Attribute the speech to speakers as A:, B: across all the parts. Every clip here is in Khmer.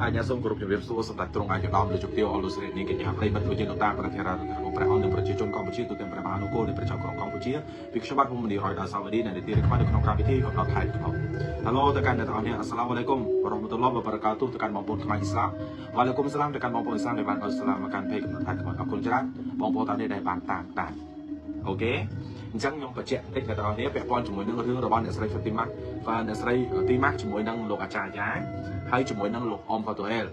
A: អញ្ញាសូមគោរពជំរាបសួរសម្ដេចទ្រង់ឯកឧត្តមលោកជំទាវអស់លោកស្រីនាងកញ្ញាប្រិយមិត្តលោកយាយលោកតាប្រធារារបស់ព្រះអង្គនិងប្រជាជនកម្ពុជាទូទាំងព្រះមហានគរនៃប្រជាក្រុងកម្ពុជាពីខ្ញុំបាទភូមិមនីរយដល់សាវឌីនៅទីនេះនៅក្នុងកម្មវិធីកំណត់ខែក្នុង Hello ទៅកាន់អ្នកទាំងអស់គ្នាالسلام عليكم ورحمة الله وبركاته ទៅកាន់បងប្អូនខ្មែរអ៊ីស្លាមوعليكم السلام ទៅកាន់បងប្អូនអ៊ីស្លាមដែលបានអ៊ីស្លាមមកកាន់ page កំណត់ខែក្នុងអរគុណច្រើនបងប្អូនទាំងនេះដែលបានតាមដាន OK អញ្ចឹងខ្ញុំបញ្ជាក់តិចអ្នកទាំងអស់គ្នាពាក់ព័ន្ធជាមួយនឹងរឿងរបស់អ្នកស្រីហ្វាទីម៉ាបាទអ្នកស្រីទីម៉ាជាមួយនឹងលោកអាចារ្យយ៉ាហើយជាមួយនឹងលោកអ៊ំហ្វាតូអេល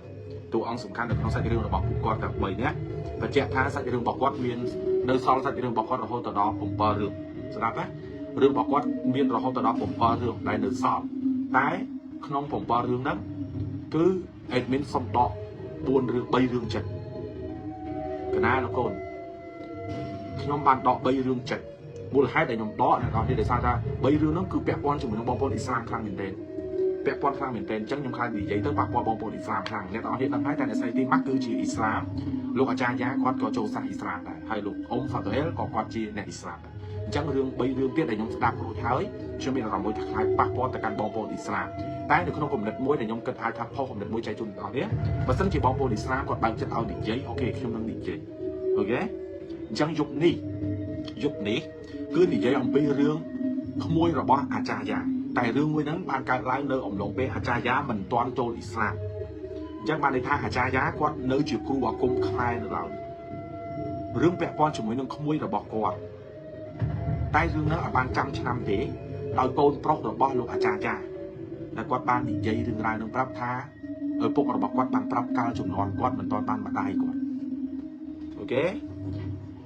A: តួអង្គសំខាន់នៅក្នុងសាច់រឿងរបស់ពួកគាត់ទាំង3នាក់បញ្ជាក់ថាសាច់រឿងរបស់គាត់មាននៅសល់សាច់រឿងរបស់គាត់រហូតដល់7រឿងស្ដាប់ណារឿងរបស់គាត់មានរហូតដល់7រឿងដែលនៅសល់តែក្នុង7រឿងហ្នឹងគឺ admin សុំដក4រឿង3រឿងចិត្តកណាលោកកូនខ្ញុំបានដក3រឿងចិត្តមូលហេតុដែលខ្ញុំដកអ្នកនរនេះដោយសារថា3រឿងហ្នឹងគឺពាក់ព័ន្ធជាមួយនឹងបងប្អូនអ៊ីស្លាមខ្លាំងមែនទែនពាក់ព័ន្ធខ្លាំងមែនទែនអញ្ចឹងខ្ញុំខ្លាចនិយាយទៅប៉ះពាល់បងប្អូនអ៊ីស្លាមខ្លាំងអ្នកនរនេះដឹងហើយតែអ្នកស្រីទីម៉ាស់គឺជាអ៊ីស្លាមលោកអាចារ្យយ៉ាគាត់ក៏ចូលសាសអ៊ីស្លាមដែរហើយលោកអ៊ុំហ្វាតូអេលក៏គាត់ជាអ្នកអ៊ីស្លាមដែរអញ្ចឹងរឿង3រឿងទៀតដែលខ្ញុំស្ដាប់រួចហើយខ្ញុំមានអារម្មណ៍មួយថាខ្លាចប៉ះពាល់ទៅកាន់បងប្អូនអ៊ីស្លាមតែនៅក្នុងគំនិតមួយដែលខ្ញុំគិតថាថាផុសគំនិតមួយចែកជូនដល់អ្នកបើសិនជាបងប្អូនអ៊ីស្លាមគាត់បើកចិត្តឲ្យនិយាយ OK ខ្ញុំនឹងនិយាយ OK អញ្ចឹងយប់នេះយប់នេះគឺនិយាយអំពីរឿងក្មួយរបស់អាចារ្យយ៉ាតែរឿងមួយហ្នឹងបានកើតឡើងនៅអំឡុងពេលអាចារ្យយ៉ាមិនទាន់ចូលអ៊ីស្លាមអញ្ចឹងបានន័យថាអាចារ្យយ៉ាគាត់នៅជាគ្រូអាគមខ្មែរនៅឡើយរឿងពាក់ព័ន្ធជាមួយនឹងក្មួយរបស់គាត់តែរឿងហ្នឹងអត់បានចាំឆ្នាំទេដោយកូនប្រុសរបស់លោកអាចារ្យយ៉ាដែលគាត់បាននិយាយរឿងរ៉ាវនឹងប្រាប់ថាឪពុករបស់គាត់បានប្រាប់កាលជំនាន់គាត់មិនទាន់បានម្ដាយគាត់ OK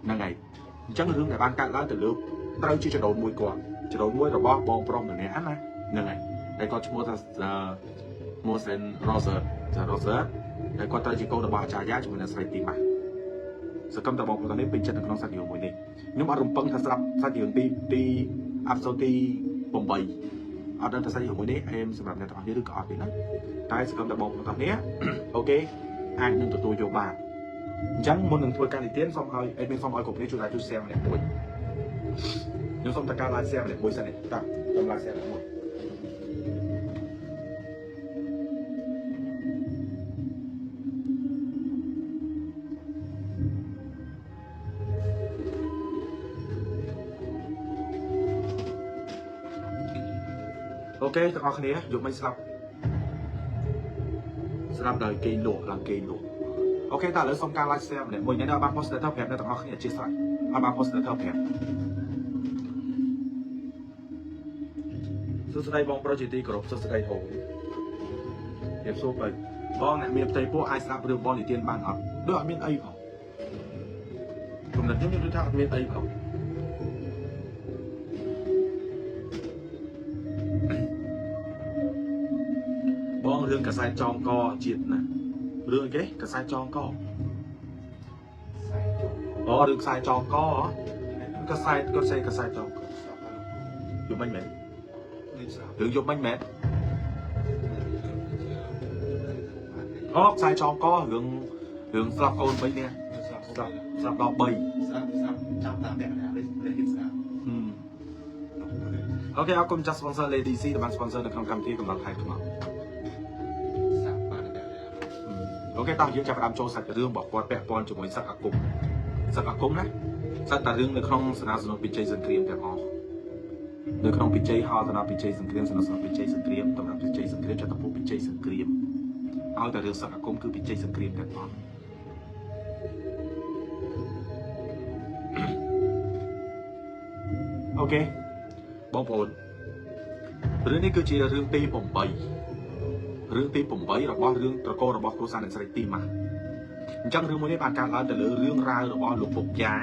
A: ហ្នឹងហើយអញ្ចឹងរឿងដែលបានកើតឡើងទៅលើត្រូវជាចដូនមួយគាត់ចដូនមួយរបស់បងប្រុសម្នាក់ណាហ្នឹងហើយដែលគាត់ឈ្មោះថាមូសេនរ៉ូសឺចារ៉ូសឺដែលគាត់ត្រូវជាកូនរបស់អាចារ្យយ៉ាជាមួយនឹងស្រីទីម៉ាស់សកម្មតបងប្អូននេះពេញចិត្តនៅក្នុងសាច់រឿងមួយនេះខ្ញុំអត់រំពឹងថាស្រាប់សាច់រឿងទីទី episode ទី8អត់ដឹងថាសាច់រឿងមួយនេះអេមសម្រាប់អ្នកទាំងអស់គ្នាឬក៏អត់ទេណាតែសកម្មតបងប្អូនទាំងនេះ OK អាចនឹងទទួលយកបានអញ្ចឹងមុននឹងធ្វើការនិទានសូមឲ្យ admin សូមឲ្យគ្រប់គ្នាជួយ like ជួយ share ម្នាក់មួយខ្ញុំសូមតការ like share ម្នាក់មួយសិននេះតាសូម like share ម្នាក់មួយ OK ទាំងអស់គ្នាយកមិនស្លាប់ស្លាប់ដោយគេលក់ឡើងគេលក់ OK តើឥឡូវសូមការ like share ម្នាក់មួយអ្នកដែលបាន post ទៅប្រាប់អ្នកទាំងអស់គ្នាអធិស្ឋានអត់បាន post ទៅប្រាប់សួស្តីបងប្រុសជាទីគោរពសួស្តីហូរៀបសួរបើបងអ្នកមានផ្ទៃពោះអាចស្ដាប់រឿងបងនិទានបានអត់ដូចអត់មានអីផងគំនិតខ្ញុំខ្ញុំដូចថាអត់មានអីផងបងរឿងកសែតចងកជាតិណារឿងអីគេកសែតចងកអូរឿងខ្សែចងកកសែតគាត់សេកសែតចងកយប់មិញមែនរឿងយប់មិញមែនអូខ្សែចងករឿងរឿងស្លាប់កូន3នាក់ស្លាប់ស្លាប់ដល់3
B: ស្រាប់ស្រាប់ចាំតាមអ្នកណានេះនេះស្រាប់
A: OK អរគុណចាស់ sponsor Lady C ដែលបាន sponsor នៅក្នុងកម្មវិធីកំណត់ខែខ្មៅ
B: ស្រាប់បានតែ
A: OK តោះយើងចាប់ផ្ដើមចូលសាច់រឿងរបស់គាត់ពាក់ព័ន្ធជាមួយសឹកអាគមសឹកអាគមណាសិតតែរឿងនៅក្នុងសនាសនុពិជ័យសង្គ្រាមទាំងអស់នៅក្នុងពិជ័យហោតនាពិជ័យសង្គ្រាមសនាសនុពិជ័យសង្គ្រាមតម្រាប់ពិជ័យសង្គ្រាមចតុភពពិជ័យសង្គ្រាមឲ្យតែរឿងសឹកអាគមគឺពិជ័យសង្គ្រាមទាំងអស់ OK បងប្អូនរឿងនេះគឺជារឿងទី8រឿងទី8របស់រឿងត្រកូលរបស់គ្រួសារអ្នកស្រីទីម៉ាស់អញ្ចឹងរឿងមួយនេះបានកើតឡើងទៅលើរឿងរ៉ាវរបស់លោកពុកយ៉ា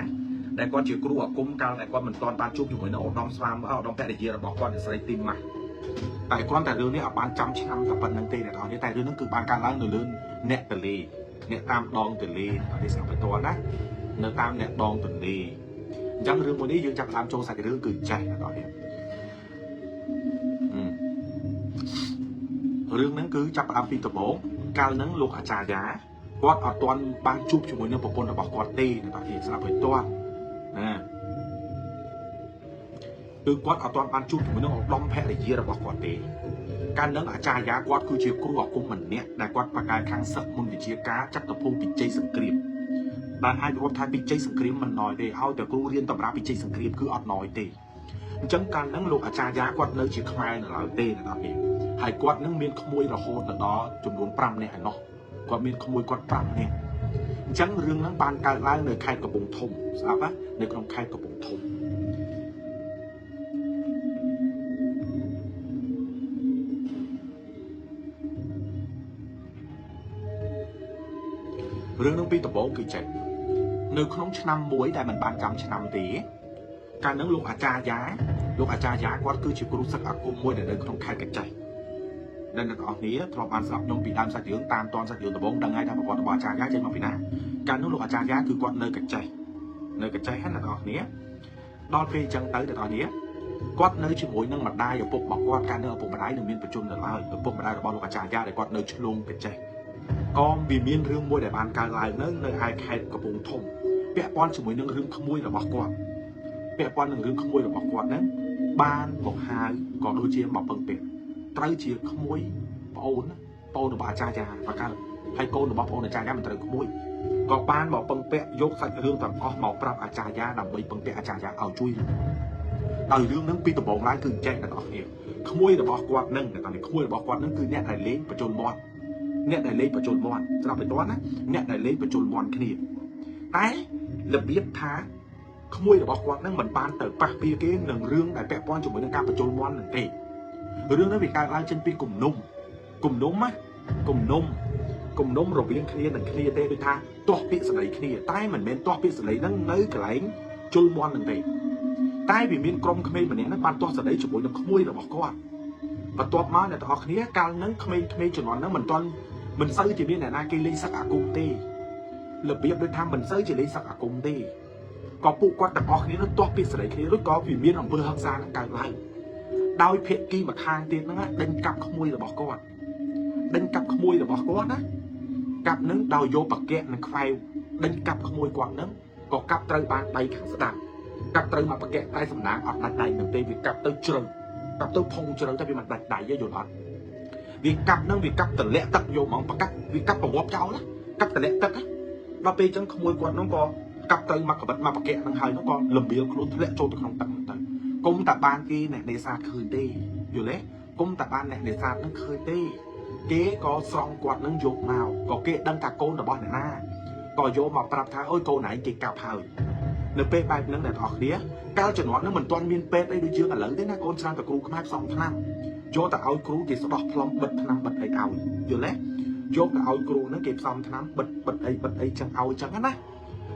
A: ដែលគាត់ជាគ្រូអាគមកាលដែលគាត់មិនទាន់បានជួបជាមួយនឹងឧត្តមស្វាមីឧត្តមភរិយារបស់គាត់អ្នកស្រីទីម៉ាស់តែគ្រាន់តែរឿងនេះអត់បានចាំឆ្នាំតែប៉ុណ្្នឹងទេអ្នកនរនេះតែរឿងនេះគឺបានកើតឡើងនៅលើអ្នកទលេអ្នកតាមដងទលេអ្នកនេះស្ដាប់ទៅតណានៅតាមអ្នកដងទលេអញ្ចឹងរឿងមួយនេះយើងចាប់ផ្ដើមចូលសាច់រឿងគឺចេះអ្នកនរនេះរឿងហ្នឹងគឺចាប់ផ្ដើមពីដំបូងកាលហ្នឹងលោកអាចារ្យយ៉ាគាត់អត់ទាន់បានជួបជាមួយនឹងប្រពន្ធរបស់គាត់ទេអ្នកនរស្ដាប់ឲ្យទាន់ណាគឺគាត់អត់ទាន់បានជួបជាមួយនឹងឧត្តមភរិយារបស់គាត់ទេ កាលនឹងអាចារ្យាគាត់គឺជាគ្រូអាគមម្នាក់ដែលគាត់ប្រកែកខាងសឹកមុនវិជាការចក្រភពពិជ័យសង្គ្រាមដែលអាចរាប់ថាពិជ័យសង្គ្រាមមិនណយទេឲ្យតែគ្រូរៀនតម្រាពិជ័យសង្គ្រាមគឺអត់ណយទេអញ្ចឹងកាលនឹងលោកអាចារ្យាគាត់នៅជាខ្មែរនៅឡើយទេអ្នកនរគ្នាហើយគាត់នឹងមានក្មួយរហូតដល់ចំនួន5នាក់ឯណោះគាត់មានក្មួយគាត់5នាក់អញ្ចឹងរឿងហ្នឹងបានកើតឡើងនៅខេត្តកំពង់ធំស្ដាប់ណានៅក្នុងខេត្តកំពង់ធំ រឿងនឹងពីដំបូងគឺចេះនៅក្នុងឆ្នាំមួយដែលមិនបានចាំឆ្នាំទេកាលនឹងលោកអាចារ្យាលោកអាចារ្យាគាត់គឺជាគ្រូសឹកអាគមមួយដែលនៅក្នុងខេត្តកញ្ចេះដែលអ្នកទាំងអស់គ្នាធ្លាប់បានស្ដាប់ខ្ញុំពីដើមសាច់រឿងតាមតនសាច់រឿងដំបូងដឹងហើយថាប្រវត្តិរបស់អាចារ្យាចេញមកពីណាកាលនោះលោកអាចារ្យាគឺគាត់នៅកញ្ចេះនៅកញ្ចេះហ្នឹងអ្នកទាំងអស់គ្នាដល់ពេលអញ្ចឹងទៅអ្នកទាំងអស់គ្នាគាត់នៅជាមួយនឹងម្ដាយឪពុករបស់គាត់កាលនៅឪពុកម្ដាយនៅមានប្រជុំនៅឡើយឪពុកម្ដាយរបស់លោកអាចារ្យាដែលគាត់នៅឆ្លងកញ្ចេះ ក៏វាមានរឿងមួយដែលបានកើតឡើងនៅនៅឯខេត្តកំពង់ធំពាក់ព័ន្ធជាមួយនឹងរឿងក្មួយរបស់គាត់ពាក់ព័ន្ធនឹងរឿងក្មួយរបស់គាត់ហ្នឹងបានមកហៅក៏ដូចជាមកពឹងពាក់ត្រូវជាក្មួយប្អូនណាប្អូនរបស់អាចារ្យបកើតហើយកូនរបស់ប្អូនអាចារ្យមិនត្រូវក្មួយក៏បានមកពឹងពាក់យកសាច់រឿងទាំងអស់មកប្រាប់អាចារ្យដើម្បីពឹងពាក់អាចារ្យឲ្យជួយរឿងដោយរឿងហ្នឹងពីដំបូងឡើងគឺចែកទាំងអស់គ្នាក្មួយរបស់គាត់ហ្នឹងតែនេះក្មួយរបស់គាត់ហ្នឹងគឺអ្នកដែលលេងបញ្ជុលមាត់ អ្នកដែលលេងបញ្ជុលមាត់ស្រាប់ទៅតណាអ្នកដែលលេងបញ្ជុលមាត់គ្នាតែរបៀបថាក្មួយរបស់គាត់នឹងមិនបានទៅប៉ះពីគេនឹងរឿងដែលពាក់ព័ន្ធជាមួយនឹងការបញ្ជុលមាត់នឹងទេរឿងនេះវាកើតឡើងចេញពីគំនុំគំនុំណាគំនុំគំនុំរវាងគ្នានឹងគ្នាទេដូចថាទាស់ពាក្យសម្ដីគ្នាតែមិនមែនទាស់ពាក្យសម្ដីហ្នឹងនៅកន្លែងជុលមាត់នឹងទេតែវាមានក្រុមក្មេងម្នាក់ហ្នឹងបានទាស់សម្ដីជាមួយនឹងក្មួយរបស់គាត់បន្ទាប់មកអ្នកទាំងអស់គ្នាកាលហ្នឹងក្មេងៗជំនាន់ហ្នឹងមិនទាន់ មិនសូវជាមានអ្នកណាគេលេងសឹកអាគមទេរបៀបដូចថាមិនសូវជាលេងសឹកអាគមទេក៏ពួកគាត់ទាំងអស់គ្នានោះទាស់ពីសេរីគ្នារួចក៏វាមានអំពើហិង្សានឹងកើតឡើងដោយភៀកគីម្ខាងទៀតហ្នឹងណាដេញកាប់ក្មួយរបស់គាត់ដេញកាប់ក្មួយរបស់គាត់ណាកាប់នឹងដោយយកបកៈនិងខ្វែវដេញកាប់ក្មួយគាត់ហ្នឹងក៏កាប់ត្រូវបានដៃខាងស្ដាំកាប់ត្រូវមកបកៈតែសំណាងអត់ដាច់ដៃនឹងទេវាកាប់ទៅជ្រៅកាប់ទៅផុងជ្រៅតែវាមិនដាច់ដៃទេយល់អត់ វាកាប់នឹងវាកាប់តម្លាក់ទឹកយកហ្មងបកាប់វាកាប់ប្រវប់ចោលណាកាប់តម្លាក់ទឹកណាដល់ពេលអញ្ចឹងក្មួយគាត់នោះក៏កាប់ទៅមកកបិតមកបកៈនឹងហើយនោះក៏លំបៀលខ្លួនធ្លាក់ចូលទៅក្នុងទឹកនោះទៅគុំតែបានគេអ្នកនេសាទឃើញទេយល់ទេគុំតែបានអ្នកនេសាទនឹងឃើញទេគេក៏ស្រង់គាត់នឹងយកមកក៏គេដឹងថាកូនរបស់អ្នកណាក៏យកមកប្រាប់ថាអូយកូនឯងគេកាប់ហើយនៅពេលបែបហ្នឹងអ្នកទាំងអស់គ្នាកាលជំនាន់ហ្នឹងមិនទាន់មានពេទ្យអីដូចយើងឥឡូវទេណាកូនច្រើនតែគ្រូខ្មែរផ្សំថ្នាំ យកទៅឲ្យគ្រូគេស្ដោះផ្លុំបិទថ្នាំបិទអីឲ្យយល់ទេយកទៅឲ្យគ្រូហ្នឹងគេផ្សំថ្នាំបិទបិទអីបិទអីចឹងឲ្យចឹងណា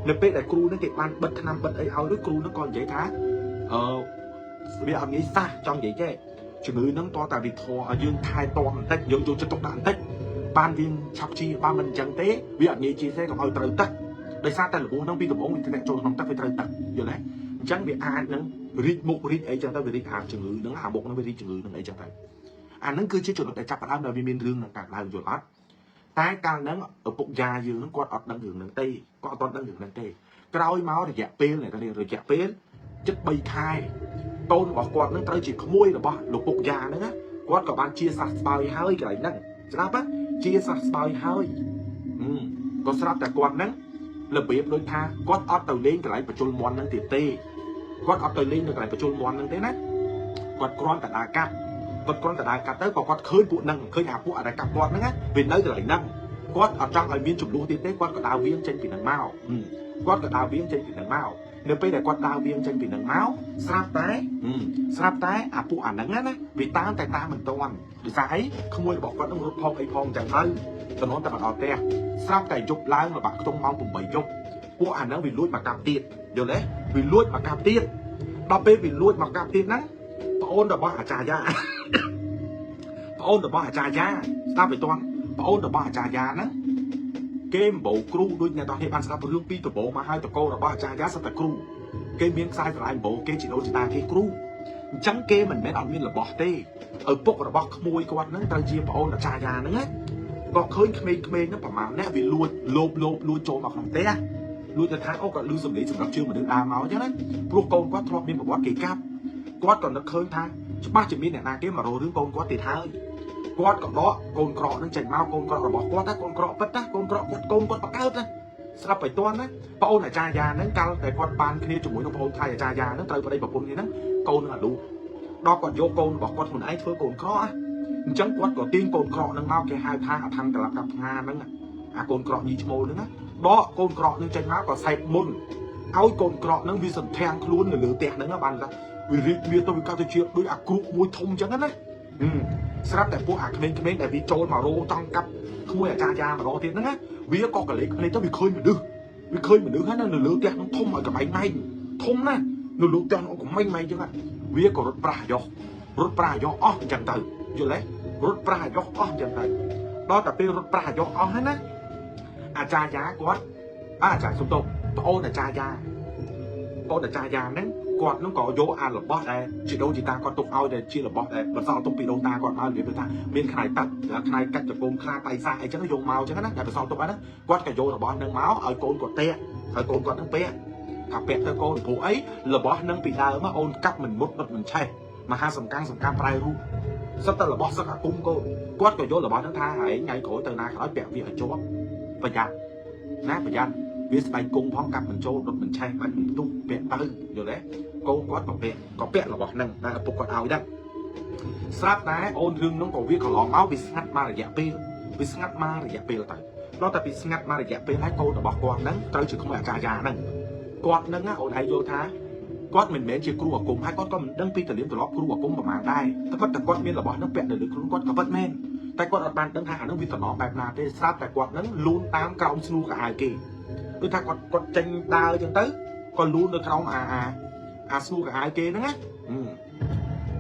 A: នៅពេលដែលគ្រូហ្នឹងគេបានបិទថ្នាំបិទអីឲ្យរួចគ្រូហ្នឹងក៏និយាយថាអឺវាអត់ងាយសះចង់និយាយចេះជំងឺហ្នឹងតតែវិធឲ្យយើងថែទាំបន្តិចយើងយកចិត្តទុកដាក់បន្តិចបានវាឆាប់ជាបានមិនអញ្ចឹងទេវាអត់ងាយជាទេកុំឲ្យត្រូវទឹកដោយសារតែរបួសហ្នឹងពីដំបូងវាធ្លាក់ចូលក្នុងទឹកវាត្រូវទឹកយល់ទេអញ្ចឹងវាអាចនឹងរីកមុខរីកអីចឹងទៅវារីកអាជំងឺហ្នឹងអាមុខហ្នឹងវារីកជំងឺហ្នឹងអីចឹងទៅ អាហ្នឹងគឺជាចំណុចដែលចាប់ផ្ដើមដែលវាមានរឿងនឹងកើតឡើងយល់អត់តែកាលហ្នឹងឪពុកយ៉ាយើងហ្នឹងគាត់អត់ដឹងរឿងហ្នឹងទេគាត់អត់ដឹងរឿងហ្នឹងទេក្រោយមករយៈពេលនេះរយៈពេលជិត3ខែកូនរបស់គាត់ហ្នឹងត្រូវជាក្មួយរបស់លោកពុកយ៉ាហ្នឹងណាគាត់ក៏បានជាសះស្បើយហើយកន្លែងហ្នឹងស្រាប់ណាជាសះស្បើយហើយក៏ស្រាប់តែគាត់ហ្នឹងរបៀបដូចថាគាត់អត់ទៅលេងកន្លែងបញ្ជុលមន់ហ្នឹងទៀតទេគាត់អត់ទៅលេងនៅកន្លែងបញ្ជុលមន់ហ្នឹងទេណាគាត់គ្រាន់តែដើរកាត់ គាត់គ្រាន់តែដើរកាត់ទៅក៏គាត់ឃើញពួកហ្នឹងឃើញអាពួកអាដែលកាប់គាត់ហ្នឹងណាវានៅកន្លែងហ្នឹងគាត់អត់ចង់ឲ្យមានចំនួនទៀតទេគាត់ក៏ដើរវៀងចេញពីហ្នឹងមកគាត់ក៏ដើរវៀងចេញពីហ្នឹងមកនៅពេលដែលគាត់ដើរវៀងចេញពីហ្នឹងមកស្រាប់តែស្រាប់តែអាពួកអាហ្នឹងណាវាតាមតែតាមមិនទាន់ដោយសារអីក្មួយរបស់គាត់ហ្នឹងរត់ផងអីផងអញ្ចឹងទៅតំណតែមកដល់ផ្ទះស្រាប់តែយប់ឡើងលបាក់ខ្ទង់ម៉ោង8យប់ពួកអាហ្នឹងវាលួចមកកាប់ទៀតយល់ទេវាលួចមកកាប់ទៀតដល់ពេលវាលួចមកកាប់ទៀតហ្នឹងប្អូនរបស់អាចារ្យា ប្អូនរបស់អាចារ្យាស្ដាប់ឲ្យទាន់ប្អូនរបស់អាចារ្យាហ្នឹងគេម្បោគ្រូដូចអ្នកទាំងគ្នាបានស្ដាប់រឿងពីដំបូងមកហើយតកូលរបស់អាចារ្យាសិតតែគ្រូគេមានខ្សែស្រឡាយម្បោគេជីដូនជីតាគេគ្រូអញ្ចឹងគេមិនមែនអត់មានរបស់ទេឪពុករបស់ក្មួយគាត់ហ្នឹងត្រូវជាប្អូនអាចារ្យាហ្នឹងណាក៏ឃើញក្មេងៗហ្នឹងប្រហែលអ្នកវាលួចលោបលោបលួចចូលមកក្នុងផ្ទះលួចទៅថាអូគាត់លឺសំឡេងសម្រាប់ជើងមនុស្សដើរមកអញ្ចឹងណាព្រោះកូនគាត់ធ្លាប់មានប្រវត្តិគេកាប់គាត់ក៏នឹកឃើញថាច្បាស់ជាមានអ្នកណាគេមករករឿងកូនគាត់ទៀតហើយ គាត់ក៏ដកកូនក្រកនឹងចេញមកកូនក្រករបស់គាត់ណាកូនក្រកពិតណាកូនក្រកគាត់កូនគាត់បកើតណាស្រាប់បៃតន់ណាប្អូនអាចារ្យយ៉ាហ្នឹងកាលតែគាត់បានគ្នាជាមួយនឹងប្អូនថៃអាចារ្យយ៉ាហ្នឹងត្រូវប្តីប្រពន្ធគ្នាហ្នឹងកូននឹងអាលូដល់គាត់យកកូនរបស់គាត់ខ្លួនឯងធ្វើកូនក្រកអញ្ចឹងគាត់ក៏ទាញកូនក្រកហ្នឹងមកគេហៅថាអថង្គលកផ្ងាហ្នឹងអាកូនក្រកញីឈ្មោលហ្នឹងណាដកកូនក្រកហ្នឹងចេញមកក៏សែបមុនឲ្យកូនក្រកហ្នឹងវាសន្ធាំងខ្លួននៅលើផ្ទះហ្នឹងបានថាវារីកវាទៅវាកើតទៅជាដូចអាគ្រូមួយធំអញ្ចឹងណាស្រាប់តែពួកអាក្មេងៗដែលវាចូលមករោចង់កាប់ក្មួយអាចារ្យយ៉ាម្ដងទៀតហ្នឹងណាវាក៏កលេចភ្នែកទៅវាឃើញមនុស្សវាឃើញមនុស្សហ្នឹងនៅលើផ្ទះហ្នឹងធំឲ្យកបែងម៉ែងធំណាស់នៅលើផ្ទះហ្នឹងកបែងម៉ែងអញ្ចឹងវាក៏រត់ប្រាស់យោរត់ប្រាស់យោអស់អញ្ចឹងទៅយល់ទេរត់ប្រាស់យោអស់អញ្ចឹងទៅដល់តែពេលរត់ប្រាស់យោអស់ហើយណាអាចារ្យយ៉ាគាត់អាចារ្យសុំទោសប្អូនអាចារ្យយ៉ាប្អូនអាចារ្យយ៉ាហ្នឹងគាត់ហ្នឹងក៏យកអារបស់ដែលជីដូនជីតាគាត់ទុកឲ្យដែលជារបស់ដែលបន្សល់ទុកពីដូនតាគាត់មកនិយាយថាមានខ្នាយទឹកខ្នាយកាច់ចកុំខ្លាតៃសាអីចឹងយកមកចឹងណាដែលបន្សល់ទុកហ្នឹងគាត់ក៏យករបស់ហ្នឹងមកឲ្យកូនគាត់តាក់ឲ្យកូនគាត់ហ្នឹងពាក់ថាពាក់ទៅកូនព្រោះអីរបស់ហ្នឹងពីដើមអូនកាប់មិនមុតដុតមិនឆេះមហាសំកាំងសំកាំប្រែរូបសិតតែរបស់សឹកអាគុំកូនគាត់ក៏យករបស់ហ្នឹងថាហែងថ្ងៃក្រោយទៅណាក្រោយពាក់វាឲ្យជាប់ប្រយ័ត្នណាប្រយ័ត្នវាស្បែកគង់ផងកាប់មិនចូលដុតមិនឆេះបាច់មិនផ្ទុះពាក់ទៅយល់ទេកូនគាត់ក៏ពាក់ក៏ពាក់របស់ហ្នឹងតែឪពុកគាត់ឲ្យដែរស្រាប់តែអូនរឿងហ្នឹងក៏វាកន្លងមកវាស្ងាត់មករយៈពេលវាស្ងាត់មករយៈពេលទៅដល់តែពីស្ងាត់មករយៈពេលហើយកូនរបស់គាត់ហ្នឹងត្រូវជាក្មួយអាចារ្យយ៉ាហ្នឹងគាត់ហ្នឹងណាអូនឯងយល់ថាគាត់មិនមែនជាគ្រូអាគមហើយគាត់ក៏មិនដឹងពីទលៀមទម្លាប់គ្រូអាគមប្រហែលដែរតែគាត់តែគាត់មានរបស់ហ្នឹងពាក់នៅលើខ្លួនគាត់ក៏ពិតមែនតែគាត់អត់បានដឹងថាអាហ្នឹងវាតំណបែបណាទេស្រាប់តែគាត់ហ្នឹងលូនតាមក្រោមស្នួរកៅអៅគេគឺថាគាត់គាត់ចេញដើរអញ្ចឹងទៅក៏លូននៅក្រោមអាអាអាស្នួរកៅអៅគេហ្នឹងណ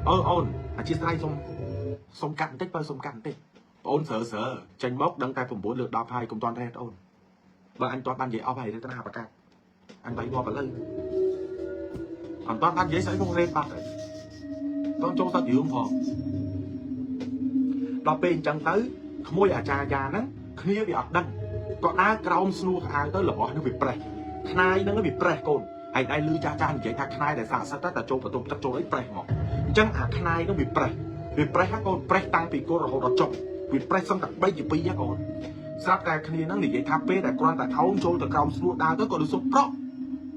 A: ាអឺអូនអធិស្ឋានសុំសុំកាត់បន្តិចបើសុំកាត់បន្តិចបងអូនសើសើចេញមកដឹងតែ9លើ10ហើយកុំតន់រ៉េតអូនបើអញតន់បាននិយាយអស់ហើយទៅណាប្រកាសអញបាយងាប់ឥឡូវអត់តន់បាននិយាយស្អីផងរ៉េតបាត់ហើយតន់ចូលសាច់រឿងផងដល់ពេលអញ្ចឹងទៅក្មួយអាចារ្យយ៉ាហ្នឹងគ្នាវាអត់ដឹងក៏ដើរក្រោមស្នួរក្អៅទៅរបស់ហ្នឹងវាប្រេះខ្នាយហ្នឹងវាប្រេះកូនហើយឯងលឺចាស់ចាស់និយាយថាខ្នាយដែលស័ក្តិសិទ្ធតែចូលបន្ទប់ទឹកចូលអីប្រេះមកអញ្ចឹងអាខ្នាយហ្នឹងវាប្រេះវាប្រេះហ่ะកូនប្រេះតាំងពីគល់រហូតដល់ចុងវាប្រេះសឹងតែ3ជា2ហ៎កូនស្រាប់តែគ្នាហ្នឹងនិយាយថាពេលដែលគ្រាន់តែថោងចូលទៅក្រោមស្នួរដើរទៅក៏ដូចសុំប្រក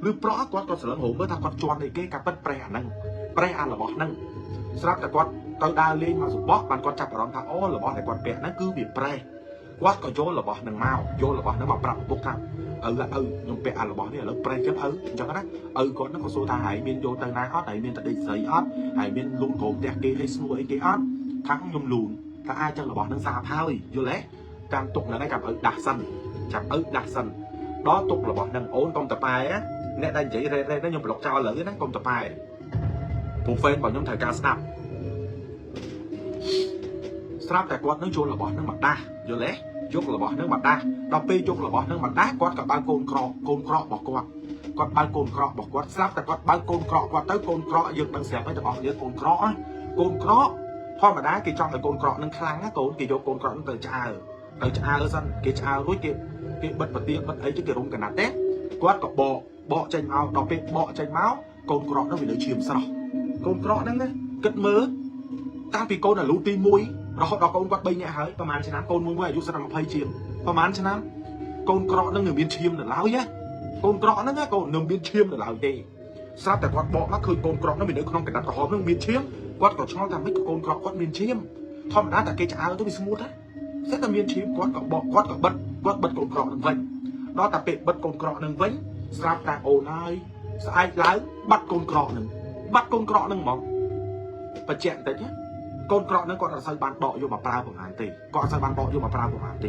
A: ់ឬប្រក់គាត់ក៏ស្រឡឹងរោមមើលថាគាត់ជន់អីគេកាពិតប្រេះអាហ្នឹងប្រេះអារបស់ហ្នឹងស្រាប់តែគាត់ទៅដើរលេងមកសម្បោះបានគាត់ចាប់អារម្មណ៍ថាអូរបស់ដែលគាត់ពាក់ហ្នឹងគឺវាប្រេះគាត់ក៏យករបស់ហ្នឹងមកយករបស់ហ្នឹងមកប្រាប់ឪពុកថាឪឪខ្ញុំពាក់អារបស់នេះឥឡូវប្រេះចឹងឪអញ្ចឹងណាឪគាត់ហ្នឹងក៏សួរថាហើយមានយកទៅណាអត់ហើយមានតដេកស្រីអត់ហើយមានលូនក្រោមផ្ទះគេអីស្នួរអីគេអត់ថាខ្ញុំលូនថាអាចចឹងរបស់ហ្នឹងសាបហើយយល់ទេតាមទុកហ្នឹងឯងកាប់ឪដាស់សិនចាប់ឪដាស់សិនដល់ទុករបស់ហ្នឹងអូនកុំតប៉ែអ្នកដែលនិយាយរ៉េរ៉េហ្នឹងខ្ញុំប្លុកចោលឥឡូវណាកុំតប៉ែពូហ្វេនរបស់ខ្ញុំត្រូវការស្ដាប់ស្រាប់តែគាត់នឹងចូលរបស់ហ្នឹងមកដាស់យល់ទេយករបស់ហ្នឹងមកដាស់ដល់ពេលយករបស់ហ្នឹងមកដាស់គាត់ក៏បើកកូនក្រកកូនក្រករបស់គាត់គាត់បើកកូនក្រករបស់គាត់ស្រាប់តែគាត់បើកកូនក្រកគាត់ទៅកូនក្រកយើងដឹងស្រាប់ហើយទាំងអស់គ្នាកូនក្រកណាកូនក្រកធម្មតាគេចង់ឲ្យកូនក្រកនឹងខ្លាំងណាកូនគេយកកូនក្រកនឹងទៅឆ្អើទៅឆ្អើសិនគេឆ្អើរួចគេគេបិទប្រទៀបបិទអីទៅគេរុំកណាត់ទេគាត់ក៏បកបកចេញមកដល់ពេលបកចេញមកកូនក្រកនឹងវានៅឈាមស្រស់កូនក្រកហ្នឹងណាគិតមើលតាំងពីកូនអាលូទី1រហូតដល់កូនគាត់3នាក់ហើយប្រហែលឆ្នាំកូនមួយមួយអាយុស្រាប់20ជាងប្រហែលឆ្នាំកូនក្រកនឹងនៅមានឈាមនៅឡើយណាកូនក្រកហ្នឹងណាកូននៅមានឈាមនៅឡើយទេស្រាប់តែគាត់បកមកឃើញកូនក្រកហ្នឹងវានៅក្នុងកណ្ដាប់ក្រហមហ្នឹងមានឈាមគាត់ក៏ឆ្ងល់ថាម៉េចក៏កូនក្រកគាត់មានឈាមធម្មតាតែគេឆ្អើទៅវាស្ងួតណាស្រាប់តែមានឈាមគាត់ក៏បកគាត់ក៏បិទគាត់បិទកូនក្រកហ្នឹងវិញដល់តែពេលបិទកូនក្រកហ្នឹងវិញស្រាប់តែអូនហើយស្អែកឡើងបាត់កូនក្រកហ្នឹងបាត់កូនក្រកហ្នឹងហ្មងបញ្ជាក់បន្តិចណាកូនក្រកហ្នឹងគាត់អត់សូវបានដកយកមកប្រើប្រហែលទេគាត់អត់សូវបានដកយកមកប្រើប្រហែលទ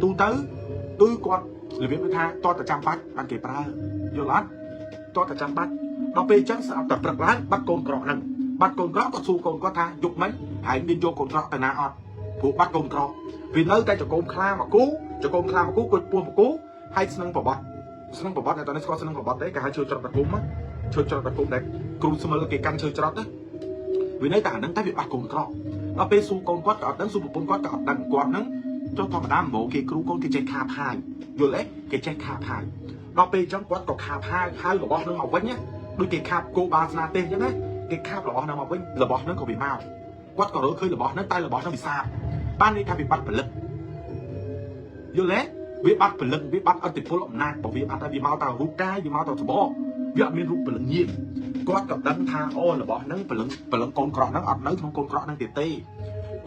A: េទូទៅគឺគាត់របៀបថាតតចាំបាច់បានគេប្រើយល់អត់តតចាំបាច់ដល់ពេលអញ្ចឹងស្រាប់តែព្រឹកឡើងបាត់កូនក្រកហ្នឹងបាត់កូនក្រកគាត់សួរកូនគាត់ថាយប់មិញហើយមានយកកូនក្រកទៅណាអត់ព្រោះបាត់កូនក្រកវានៅតែចកូមខ្លាមកគូចកូមខ្លាមកគូគុជពោះមកគូហើយស្នឹងប្របត់ស្នឹងប្របត់តែតនេះស្គាល់ស្នឹងប្របត់ទេគេហៅឈើច្រត់តគុំឈើច្រត់តគុំដែលគ្រូស្មិលគេកាន់ឈើច្រត់ណាវានៅតែអាហ្នឹងតែវាបាត់កូនក្រកដល់ពេលសួរកូនគាត់ក៏អត់ដឹងសួរប្រពន្ធគាត់ក៏អត់ដឹងគាត់ហ្នឹងចុះធម្មតាម្បោគេគ្រូកូនគេចេះខាផាយយល់ទេគេចេះខាផាយដល់ពេលអញ្ចឹងគាត់ក៏ខាផាយហៅរបស់ហ្នឹងមកវិញណាដូចគេខាបគោបាលស្នាទេសអញ្ចឹងណាគេខាបរបស់ហ្នឹងមកវិញរបស់ហ្នឹងក៏វាមកគាត់ក៏រើឃើញរបស់ហ្នឹងតែរបស់ហ្នឹងវាសាប បានន័យថាវាបាត់ផលិតយល់ទេវាបាត់ពលឹងវាបាត់អតិពលអំណាចរបស់វាបាត់ហើយវាមកតែរូបកាយវាមកតែសបកវាអត់មានរូបពលឹងញៀនគាត់ក៏ដឹងថាអូរបស់ហ្នឹងពលឹងពលឹងកូនក្រក់ហ្នឹងអត់នៅក្នុងកូនក្រក់ហ្នឹងទៀតទេ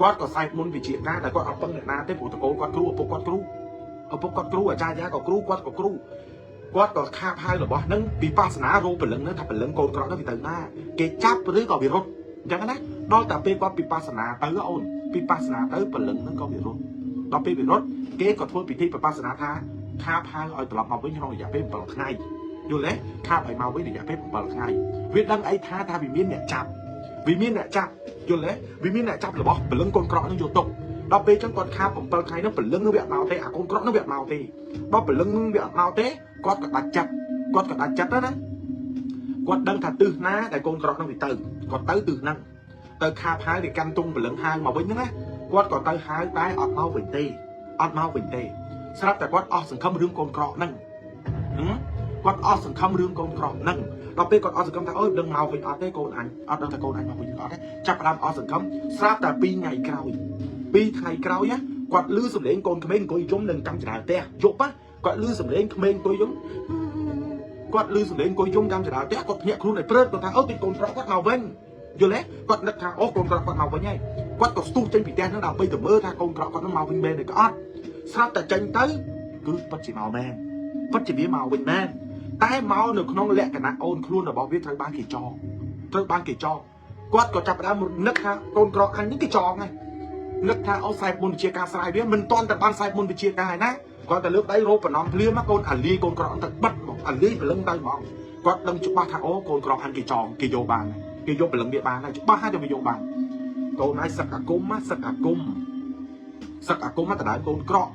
A: គាត់ក៏សែកមុនវិជាការតែគាត់អត់ពឹងអ្នកណាទេព្រោះតកូលគាត់គ្រូឪពុកគាត់គ្រូឪពុកគាត់គ្រូអាចារ្យយ៉ាក៏គ្រូគាត់ក៏គ្រូគាត់ក៏ខាបហៅរបស់ហ្នឹងពីបាសនារោពលឹងហ្នឹងថាពលឹងកូនក្រក់ហ្នឹងវាទៅណាគេចាប់ឬក៏វារត់អញ្ចឹងណាដល់តែពេលគាត់ពីបាសនាទៅអូនពីបាសនាទៅពលឹងហ្នឹងក៏វារត់ដល់ពេលវារត់គេក៏ធ្វើពិធីបបាសនាថាខាបហៅឲ្យត្រឡប់មកវិញក្នុងរយៈពេល7ថ្ងៃយល់ទេខាបឲ្យមកវិញរយៈពេល7ថ្ងៃវាដឹងអីថាថាវាមានអ្នកចាប់វាមានអ្នកចាប់យល់ទេវាមានអ្នកចាប់របស់ពលឹងកូនក្រក់នឹងយកទុកដល់ពេលអញ្ចឹងគាត់ខាប7ថ្ងៃហ្នឹងពលឹងនឹងវាអត់មកទេអាកូនក្រក់នឹងវាអត់មកទេដល់ពលឹងនឹងវាអត់មកទេគាត់ក៏ដាច់ចិត្តគាត់ក៏ដាច់ចិត្តដែរណាគាត់ដឹងថាទិសណាដែលកូនក្រក់នឹងវាទៅគាត់ទៅទិសហ្នឹងទៅខាបហៅវាកាន់ទងពលឹងហៅមកវិញហ្នឹងណាគាត់ក៏ទៅហៅដែរអត់មកវិញទេអត់មកវិញទេស្រាប់តែគាត់អស់សង្ឃឹមរឿងកូនក្រក់ហ្នឹងគាត់អស់សង្ឃឹមរឿងកូនក្រក់ហ្នឹងដល់ពេលគាត់អស់សង្ឃឹមថាអូយដឹងមកវិញអត់ទេកូនអញអត់ដឹងថាកូនអញមកវិញអត់ទេចាប់ផ្ដើមអស់សង្ឃឹមស្រាប់តែ2ថ្ងៃក្រោយ2ថ្ងៃក្រោយណាគាត់ឮសំឡេងកូនក្មេងអង្គុយយំនឹងកម្មចរាលផ្ទះយប់ណាគាត់ឮសំឡេងក្មេងអង្គុយយំគាត់ឮសំឡេងអង្គុយយំកម្មចរាលផ្ទះគាត់ភ្ញាក់ខ្លួនឲ្យព្រឺតគាត់ថាអូទីកូនក្រក់គាត់មកវិញយល់ទេគាត់នឹកថាអូកូនក្រក់គាត់មកវិញហើយគាត់ក៏ស្ទុះចេញពីផ្ទះហ្នឹងដើម្បីទៅមើលថាកូនក្រក់គាត់នឹងមកវិញមែនឬក៏អត់ស្រាប់តែចេញទៅគឺពិតជាមកមែនពិតជាវាមកវិញមែនតែមកនៅក្នុងលក្ខណៈអូនខ្លួនរបស់វាត្រូវបានគេចងត្រូវបានគេចងគាត់ក៏ចាប់ផ្ដើមនឹកថាកូនក្រក់អញនេះគេចងហើយនឹកថាអូខ្សែមុនវិជាការស្រាយវាមិនទាន់តែបានខ្សែមុនវិជាការហើយណាគាត់តែលើកដៃរោបំណំភ្លាមកូនអាលីកូនក្រក់ទៅបិទមកអាលីព្រលឹងទៅហ្មងគាត់ដឹងច្បាស់ថាអូកូនក្រក់អញគេចងគេយកបានគេយកព្រលឹងវាបានហើយច្បាស់ហើយតែវាយកបានកូនឯងសឹកអាគមសឹកអាគមសឹកអាគមដដែលកូនក្រក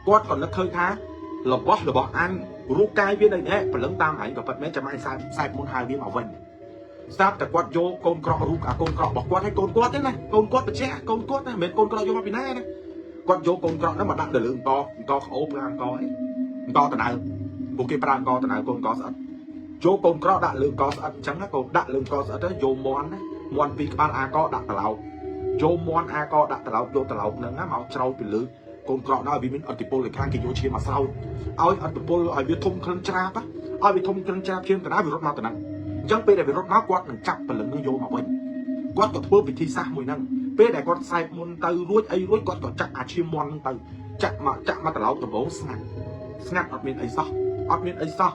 A: ់គាត់ក៏នឹកឃើញថារបស់របស់អញរូបកាយវានៅនេះព្រលឹងតាមឯងក៏ពិតមែនចាំឯងខ្សែខ្សែមុនហៅវាមកវិញស្រាប់តែគាត់យកកូនក្រក់រូបអាកូនក្រក់របស់គាត់ឲ្យកូនគាត់ទេណាកូនគាត់បច្ចេកកូនគាត់ណាមិនមែនកូនក្រក់យកមកពីណាណាគាត់យកកូនក្រក់ហ្នឹងមកដាក់ទៅលើអង្គអង្គក្អូបប្រើអង្គអីអង្គតដៅពួកគេប្រើអង្គតដៅកូនកស្អិតយកកូនក្រក់ដាក់លើអង្គស្អិតអញ្ចឹងណាកូនដាក់លើអង្គស្អិតទៅយកមន់ណាមន់ពីរក្បាលអាកដាក់ត្រឡោកយកមន់អាកដាក់ត្រឡោកយកត្រឡោកហ្នឹងណាមកច្រោចពីលើកូនក្រក់ដល់ឲ្យវាមានអតិពលឲ្យខ្លាំងគេយកឈាមមកស្រោចឲ្យអតិពលឲ្យវាធំក្លិនច្រាបឲ្យវាធំក្លិនច្រាបឈាមតាណាវារត់មកតាហ្នឹងអញ្ចឹងពេលដែលវារត់មកគាត់នឹងចាប់ព្រលឹងនឹងយកមកវិញគាត់ក៏ធ្វើពិធីសាស្ត្រមួយហ្នឹងពេលដែលគាត់ខ្សែមុនទៅរួចអីរួចគាត់ក៏ចាក់អាឈាមមន់ហ្នឹងទៅចាក់មកចាក់មកត្រឡោកដំបងស្ងាត់ស្ងាត់អត់មានអីសោះអត់មានអីសោះ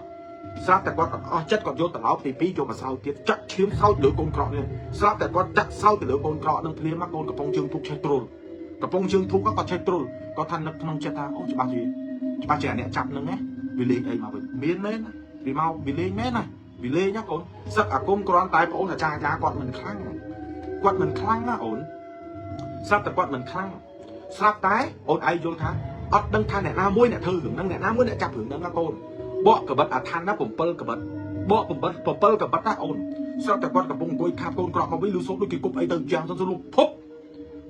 A: ស្រាប់តែគាត់អស់ចិត្តគាត់យកត្រឡោកទី2យកមកស្រោចទៀតចាក់ឈាមស្រោចលើកូនក្រក់នេះស្រាប់តែគាត់ចាក់ស្រោចទៅលើកូនក្រក់នឹងភ្លាមមកកូនកំប៉ុងជើងធូបឆេះទ្រុលកំប៉ុងជើងធូបគាត់ឆេះទ្រុលគាត់ថានឹកក្នុងចិត្តថាអូច្បាស់ជាច្បាស់ជាអ្នកចាប់នឹងណាវាលេងអីមកវិញមានមែនវាមកវាលេងមែនណាវាលេងណាកូនសឹកអាគមគ្រាន់តែបងអូនអាចារ្យគាត់មិនខ្លាំងគាត់មិនខ្លាំងណាអូនស្រាប់តែគាត់មិនខ្លាំងស្រាប់តែអូនឯងយល់ថាអត់ដឹងថាអ្នកណាមួយអ្នកធ្វើរឿងហ្នឹងអ្នកណាមួយអ្នកចាប់រឿងហ្នឹងណាកូនបកកបិតអាឋានណា7កបិតបក7 7កបិតណាអូនស្រាប់តែគាត់កំពុងអង្គុយខាបកូនក្រក់មកវិញលឺសូរដូចគេគប់អីទៅយ៉ាងទៅលុភប់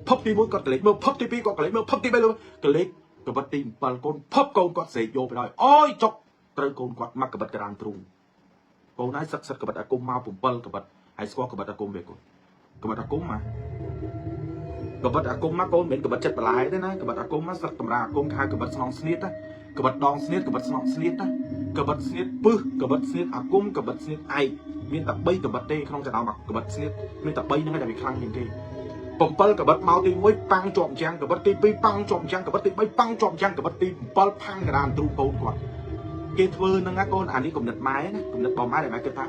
A: ភប់ទី1គាត់កលេចមើលភប់ទី2គាត់កលេចមើលភប់ទី3កលេចកបិតទី7កូនភប់កូនគាត់ស្រែកយកไปដល់អូយចុកត្រូវកូនគាត់មកកបិតក្រានទ្រូងកូនហើយសឹកសិតកបិតអាគមមក7កបិតហើយស្គាល់កបិតអាគមវាកូនកបិតអាគមមកកបិតអាគមមកកូនមិនមែនកបិតចិត្តបន្លែទេណាកបិតអាគមមកសឹកតម្រាអាគមគេហៅកបិតស្នងស្នៀតណាកបិតដងស្នៀតកបិតស្នងស្នៀតណាកបិតស្នៀតពឹសកបិតស្នៀតអាគមកបិតស្នៀតឯកមានតែ3កបិតទេក្នុងចំណោមកបិតស្នៀតមានតែ3ហ្នឹងឯងដែលវាខ្លាំងជាងគេ7កបិតមកទី1ប៉ាំងជាប់ជាងកបិតទី2ប៉ាំងជាប់ជាងកបិតទី3ប៉ាំងជាប់ជាងកបិតទី7ផាំងកដានទ្រូងកូនគាត់គេធ្វើហ្នឹងណាកូនអានេះគំនិតម៉ែណាគំនិតបងម៉ែដែលម៉ែគិតថា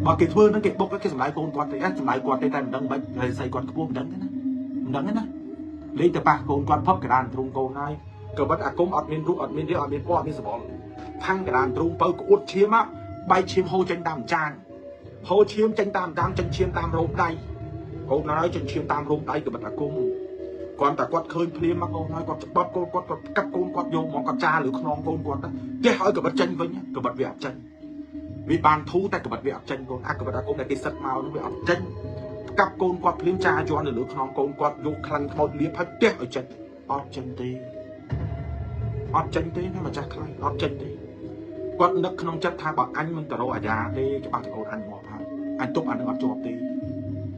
A: បើគេធ្វើហ្នឹងគេបុកគេសម្លាយកូនគាត់ទេសម្លាយគាត់ទេតែមិនដឹងមិនហើយស្អីគាត់ខ្ពស់មិនដឹងទេណាមិនដឹងទេណាលេងទៅប៉ះកូនគាត់ផឹកកដានទ្រូងកូនហើយកបិតអាគមអត់មានរូបអត់មានរាងអត់មានពណ៌អត់មានសបល់ផាំងកដានទ្រូងបើក្អួតឈាមបែកឈាមហូរចេញតាមចានហូរឈាមចេញតាមតាមចេញឈាមតាមរោមដៃកូនហើយចេញឈាមតាមរោមដៃកបិតអាគមគាត់តែគាត់ឃើញភ្លាមមកកូនហើយគាត់ច្បាប់កូនគាត់គាត់កាប់កូនគាត់យកមកគាត់ចាលើខ្នងកូនគាត់ផ្ទះឲ្យកបិតចេញវិញកបិតវាអត់ចេញវាបានធូរតែកបិតវាអត់ចេញកូនអាកបិតអាគមដែលគេសិតមកនោះវាអត់ចេញកាប់កូនគាត់ភ្លាមចាយន់នៅលើខ្នងកូនគាត់យកខ្លាញ់ខ្មោចលាបហើយផ្ទះឲ្យចេញអត់ចេញទេអត់ចេញទេណាម្ចាស់ខ្លាញ់អត់ចេញទេគាត់នឹកក្នុងចិត្តថាបើអញមិនទៅរកអាយ៉ាទេច្បាស់តែកូនអញងាប់ហើយអញទប់អានឹងអត់ជាប់ទ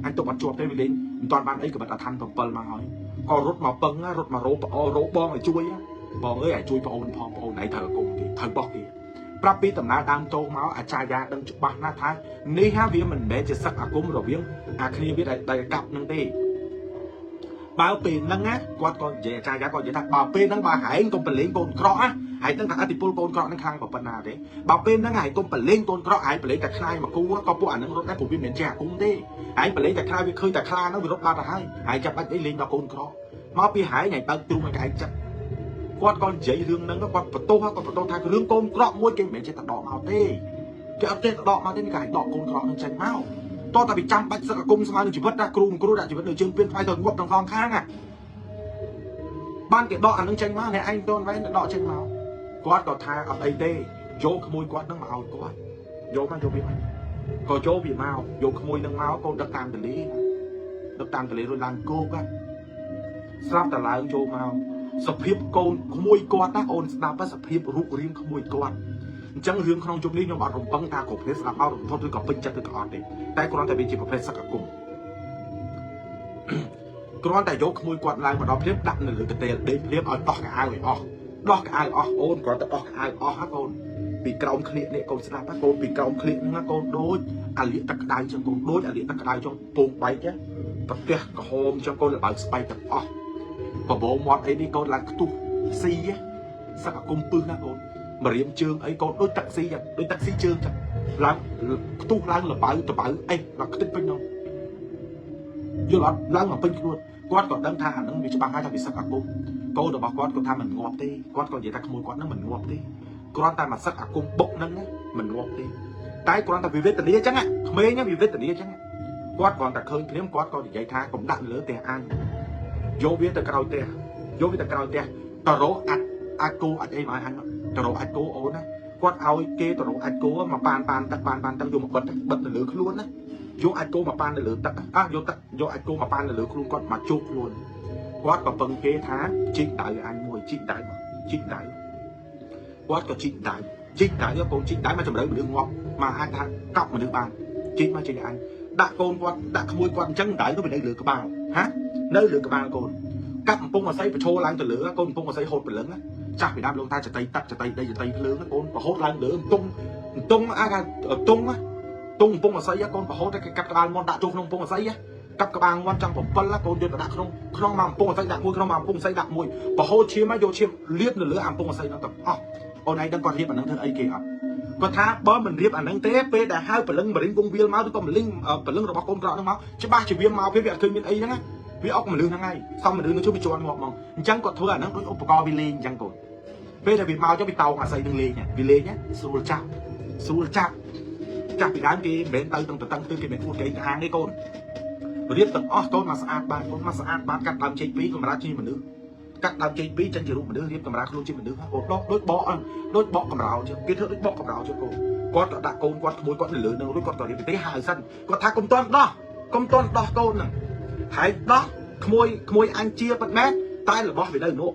A: េអញទប់អត់ជាប់ទេវាលេងមិនតាន់បានអីក៏បាត់អាឋាន7មកហើយ ក៏រត់មកពឹងរត់មករោប្អូរោបងឲ្យជួយបងអើយឲ្យជួយប្អូនផងប្អូនឯងត្រូវគុំគេត្រូវបោះគេប្រាប់ពីដំណើរដើមតោមកអាចារ្យដឹងច្បាស់ណាស់ថានេះហាវាមិនមែនជាសឹកអាគមរវាងអាគ្នាវាដែលកាប់នឹងទេបើពេលហ្នឹងណាគាត់ក៏និយាយអាចារ្យក៏និយាយថាបើពេលហ្នឹងបើហែងកុំប្រឡែងកូនក្រក់ណាហែងដឹងថាអតិពលកូនក្រក់ហ្នឹងខ្លាំងប៉ុណ្ណាទេបើពេលហ្នឹងហែងកុំប្រឡែងកូនក្រក់ហែងប្រឡែងតែខ្លាយមកគូក៏ពួកអាហ្នឹងរត់ដែរព្រោះវាមិនមែនជាអាគមទេហែងប្រឡែងតែខ្លាយវាឃើញតែខ្លាហ្នឹងវារត់បាត់ទៅហើយហែងចាប់បាច់អីលេងដល់កូនក្រក់មកពីហែងហែងបើកទ្រូងឲ្យកែងចិត្តគាត់ក៏និយាយរឿងហ្នឹងគាត់បន្ទោសគាត់បន្ទោសថារឿងកូនក្រក់មួយគេមិនមែនចេះតែដកមកទេគេអត់ចេះតែដកមកទេនេះគេឲ្យដកកូនក្រក់ហ្នឹងចេញមកតោះតែពីចាំបាច់សឹកអាគមស្មើនឹងជីវិតណាគ្រូគ្រូដាក់ជីវិតនៅជើងពៀនថ្លៃទៅងាប់ទាំងសងខាងណាបានគេដកអានឹងចេញមកអ្នកឯងតូនវ៉ែនដកចេញមកគាត់ក៏ថាអត់អីទេយកក្មួយគាត់នឹងមកឲ្យគាត់យកមកយកវាមកក៏យកវាមកយកក្មួយនឹងមកកូនដឹកតាមទលីណាដឹកតាមទលីរួចឡើងគោកស្រាប់តែឡើងចូលមកសភាពកូនក្មួយគាត់ណាអូនស្ដាប់សភាពរូបរាងក្មួយគាត់អញ្ចឹងរឿងក្នុងជុំនេះខ្ញុំអត់រំពឹងថាគ្រប់គ្នាស្ដាប់មករំភើបឬក៏ពេញចិត្តឬក៏អត់ទេតែគ្រាន់តែវាជាប្រភេទសឹកអាគមគ្រាន់តែយកក្មួយគាត់ឡើងមកដល់ភ្លាមដាក់នៅលើកន្ទេលដេកភ្លាមឲ្យដោះកៅអៅឲ្យអស់ដោះកៅអៅអស់អូនគ្រាន់តែដោះកៅអៅអស់ហ่ะកូនពីក្រោមក្លៀកនេះកូនស្ដាប់ហ่ะកូនពីក្រោមក្លៀកហ្នឹងណាកូនដូចអាលៀកទឹកក្តៅចឹងកូនដូចអាលៀកទឹកក្តៅចឹងពងបែកប្រទះក្រហមចឹងកូនលបើស្បែកទាំងអស់បបោមាត់អីនេះកូនឡើងខ្ទុះស៊ីសឹកអាគុំពឹសណាកូនមរៀមជើងអីកូនដូចតាក់ស៊ីចឹងដូចតាក់ស៊ីជើងចឹងឡើងខ្ទុះឡើងលបៅតបៅអីឡើងខ្ទេចពេញនោះយល់អត់ឡើងមកពេញខ្លួនគាត់ក៏ដឹងថាអានឹងវាច្បាស់ហើយថាវាសឹកអាគុំកូនរបស់គាត់ក៏ថាមិនងាប់ទេគាត់ក៏និយាយថាក្មួយគាត់នឹងមិនងាប់ទេគ្រាន់តែមកសឹកអាគុំបុកហ្នឹងមិនងាប់ទេតែគ្រាន់តែវិវេទនាចឹងក្មេងវិវេទនាចឹងគាត់គ្រាន់តែឃើញភ្លាមគាត់ក៏និយាយថាកុំដាក់លើផ្ទះអញយកវាទៅក្រោយផ្ទះយកវាទៅក្រោយផ្ទះតរោអាចអាចគោអាចអីមកឲ្យអញតរោអាចគោអូនណាគាត់ឲ្យគេតរោអាចគោមកប៉ានប៉ានទឹកប៉ានប៉ានទឹកយកមកបិទបិទនៅលើខ្លួនណាយកអាចគោមកប៉ាននៅលើទឹកអះយកទឹកយកអាចគោមកប៉ាននៅលើខ្លួនគាត់មកជោគខ្លួនគាត់ក៏ពឹងគេថាជីកដៅអញមួយជីកដៅមកជីកដៅគាត់ក៏ជីកដៅជីកដៅយកកូនជីកដៅមកចម្រើមនុស្សងាប់មកអាចថាកប់មនុស្សបានជីកមកជីកអញដាក់កូនគាត់ដាក់ក្មួយគាត់អញ្ចឹងដៅទៅវានៅលើក្បាលហានៅលើក្បាលកូនកាប់កំពង់អស័យប្រឈរឡើងទៅលើកូនកំពង់អស័យហូតព្រលឹងចាស់ពីដើមលោកថាចតីទឹកចតីដីចតីភ្លើងកូនប្រហូតឡើងលើតុងតុងអាថាតុងតុងកំពង់អស័យកូនប្រហូតតែគេកាត់ក្បាលមាន់ដាក់ចូលក្នុងកំពង់អស័យកាប់ក្បាលមាន់ចង់7កូនយកទៅដាក់ក្នុងក្នុងមកកំពង់អស័យដាក់មួយក្នុងមកកំពង់អស័យដាក់មួយប្រហូតឈាមយកឈាមលាបនៅលើអំពង់អស័យនោះទាំងអស់អូនឯងដឹងគាត់រៀបអានឹងធ្វើអីគេអត់គាត់ថាបើមិនរៀបអានឹងទេពេលដែលហៅព្រលឹងមរិញវងវាលមកឬក៏មលិញព្រលឹងរបស់កូនក្រក់ហ្នឹងមកច្បាស់ជាវាមកពេលវាអត់ឃើញមានអីហ្នឹងណាវាអុកមនុស្សហ្នឹងហើយសំមនុស្សនឹងជួយវាជន់ងាប់ហ្មងអញ្ចឹងគាត់ធ្វើអាហ្នឹងដូចឧបករណ៍វាលេងអញ្ចឹងកូនពេលដែលវាមកចុះវាតោងអាស័យនឹងលេងវាលេងស្រួលចាប់ស្រួលចាប់ចាប់ពីដើមគេមិនមែនទៅទាំងតឹងទើគេមិនអួតគេទៅហាងទេកូនរៀបទាំងអស់កូនមកស្អាតបានកូនមកស្អាតបានកាត់ដើមចេកពីរកម្រាលជាមនុស្សកាត់ដើមចេកពីរចេញជារូបមនុស្សរៀបកម្រាលខ្លួនជាមនុស្សកូនដកដូចបកដូចបកកម្រោជាងគេធ្វើដូចបកកម្រោជាងកូនគាត់ក៏ដាក់កូនគាត់ក្មួយគាត់នៅលើនឹងរួចគាត់ក៏រៀបទេហៅសិនគាត់ថាកុំតន់ដោះកុំតន់ដោះកូនហ្នឹងហើយដោះក្មួយក្មួយអញជាពិតមែនតែរបស់វានៅនោះ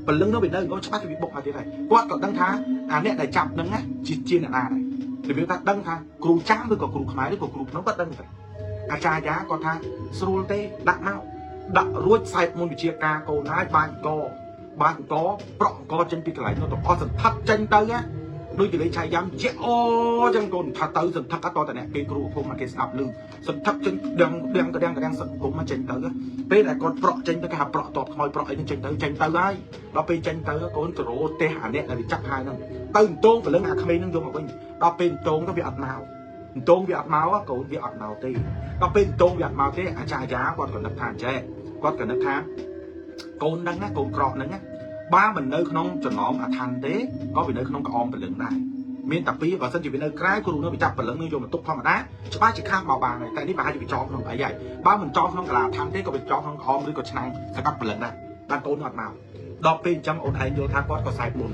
A: ព្រលឹងនោះវានៅនោះច្បាស់ជាវាបុកមកទៀតហើយគាត់ក៏ដឹងថាអាអ្នកដែលចាប់ហ្នឹងណាជាជាអ្នកណាដែររបៀបថាដឹងថាគ្រូចាំឬក៏គ្រូខ្មែរឬក៏គ្រូភ្នំគាត់ដឹងទៅអាចារ្យយ៉ាគាត់ថាស្រួលទេដាក់មកដាក់រួចសែតមុនវិជាការកូនហើយបានកបានកប្រក់កចេញពីកន្លែងនោះទៅអស់សន្ធឹកចេញទៅណាដូចជាលេខឆៃយ៉ាំជាអូចឹងកូនថាទៅសន្ធឹកអត់តតែអ្នកគេគ្រូភូមិមកគេស្ដាប់ឮសន្ធឹកចេញដឹងដឹងកដឹងកដឹងសង្គមមកចេញទៅពេលដែលគាត់ប្រក់ចេញទៅគេហៅប្រក់តបខ្មោចប្រក់អីហ្នឹងចេញទៅចេញទៅហើយដល់ពេលចេញទៅកូនទៅរោផ្ទះអាអ្នកដែលវាចាប់ហើយហ្នឹងទៅអន្តងព្រលឹងអាក្មេងហ្នឹងយកមកវិញដល់ពេលអន្តងទៅវាអត់មកអន្តងវាអត់មកកូនវាអត់មកទេដល់ពេលអន្តងវាអត់មកទេអាចារ្យយ៉ាគាត់ក៏នឹកថាអញ្ចេះគាត់ក៏នឹកថាកូនហ្នឹងណាកូនក្រក់ហ្នឹងណាបើមិននៅក្នុងចំណោមអាឋានទេក៏វានៅក្នុងក្អមព្រលឹងដែរមានតែពីរបើសិនជាវានៅក្រៅគ្រូនៅវាចាប់ព្រលឹងនឹងយកមកទុកធម្មតាច្បាស់ជាខាងមកបានហើយតែនេះប្រហែលជាវាចងក្នុងអីហើយបើមិនចងក្នុងកាឡាឋានទេក៏វាចងក្នុងក្អមឬក៏ឆ្នាំងសកាត់ព្រលឹងដែរបានកូនអត់មកដល់ពេលអញ្ចឹងអូនឯងយល់ថាគាត់ក៏សែបមុន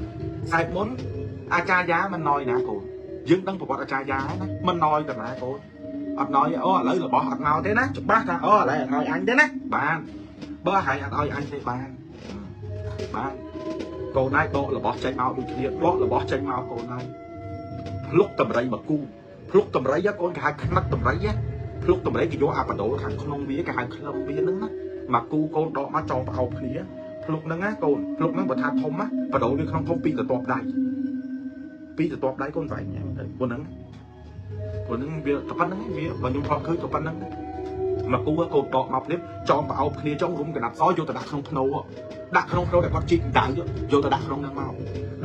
A: សែបមុនអាចារ្យយ៉ាមិនណយណាកូនយើងដឹងប្រវត្តិអាចារ្យយ៉ាណាមិនណយតែណាកូនអត់ណយអូឥឡូវរបស់អត់មកទេណាច្បាស់ថាអូឥឡូវអត់ឲ្យអញទេណាបានបើហើយអត់ឲ្យអញទេបានបានកូនឯងដករបស់ចេញមកដូចគ្នាដករបស់ចេញមកកូនឯងភ្លុកតម្រៃមកគូភ្លុកតម្រៃកូនគេហៅខ្នឹកតម្រៃភ្លុកតម្រៃគេយកអាបដូលខាងក្នុងវាគេហៅក្លឹមវាហ្នឹងណា មកគូកូនដកមកចងប្រអប់គ្នាភ្លុកហ្នឹងណាកូនភ្លុកហ្នឹងបើថាធំណាបដូរវាក្នុងធំពីរទៅតបដៃពីរទៅតបដៃកូនវាយញ៉ាំទៅប៉ុណ្ណឹងប៉ុណ្ណឹងវាតែប៉ុណ្្នឹងវាបើខ្ញុំធ្លាប់ឃើញក៏ប៉ុណ្្នឹងដែរមកគូកូនដកមកភ្លាមចងប្រអប់គ្នាចងរុំកណាត់សយកទៅដាក់ក្នុងភ្នោដាក់ក្នុងភ្នោដែលគាត់ជីកដៅយកទៅដាក់ក្នុងហ្នឹងមក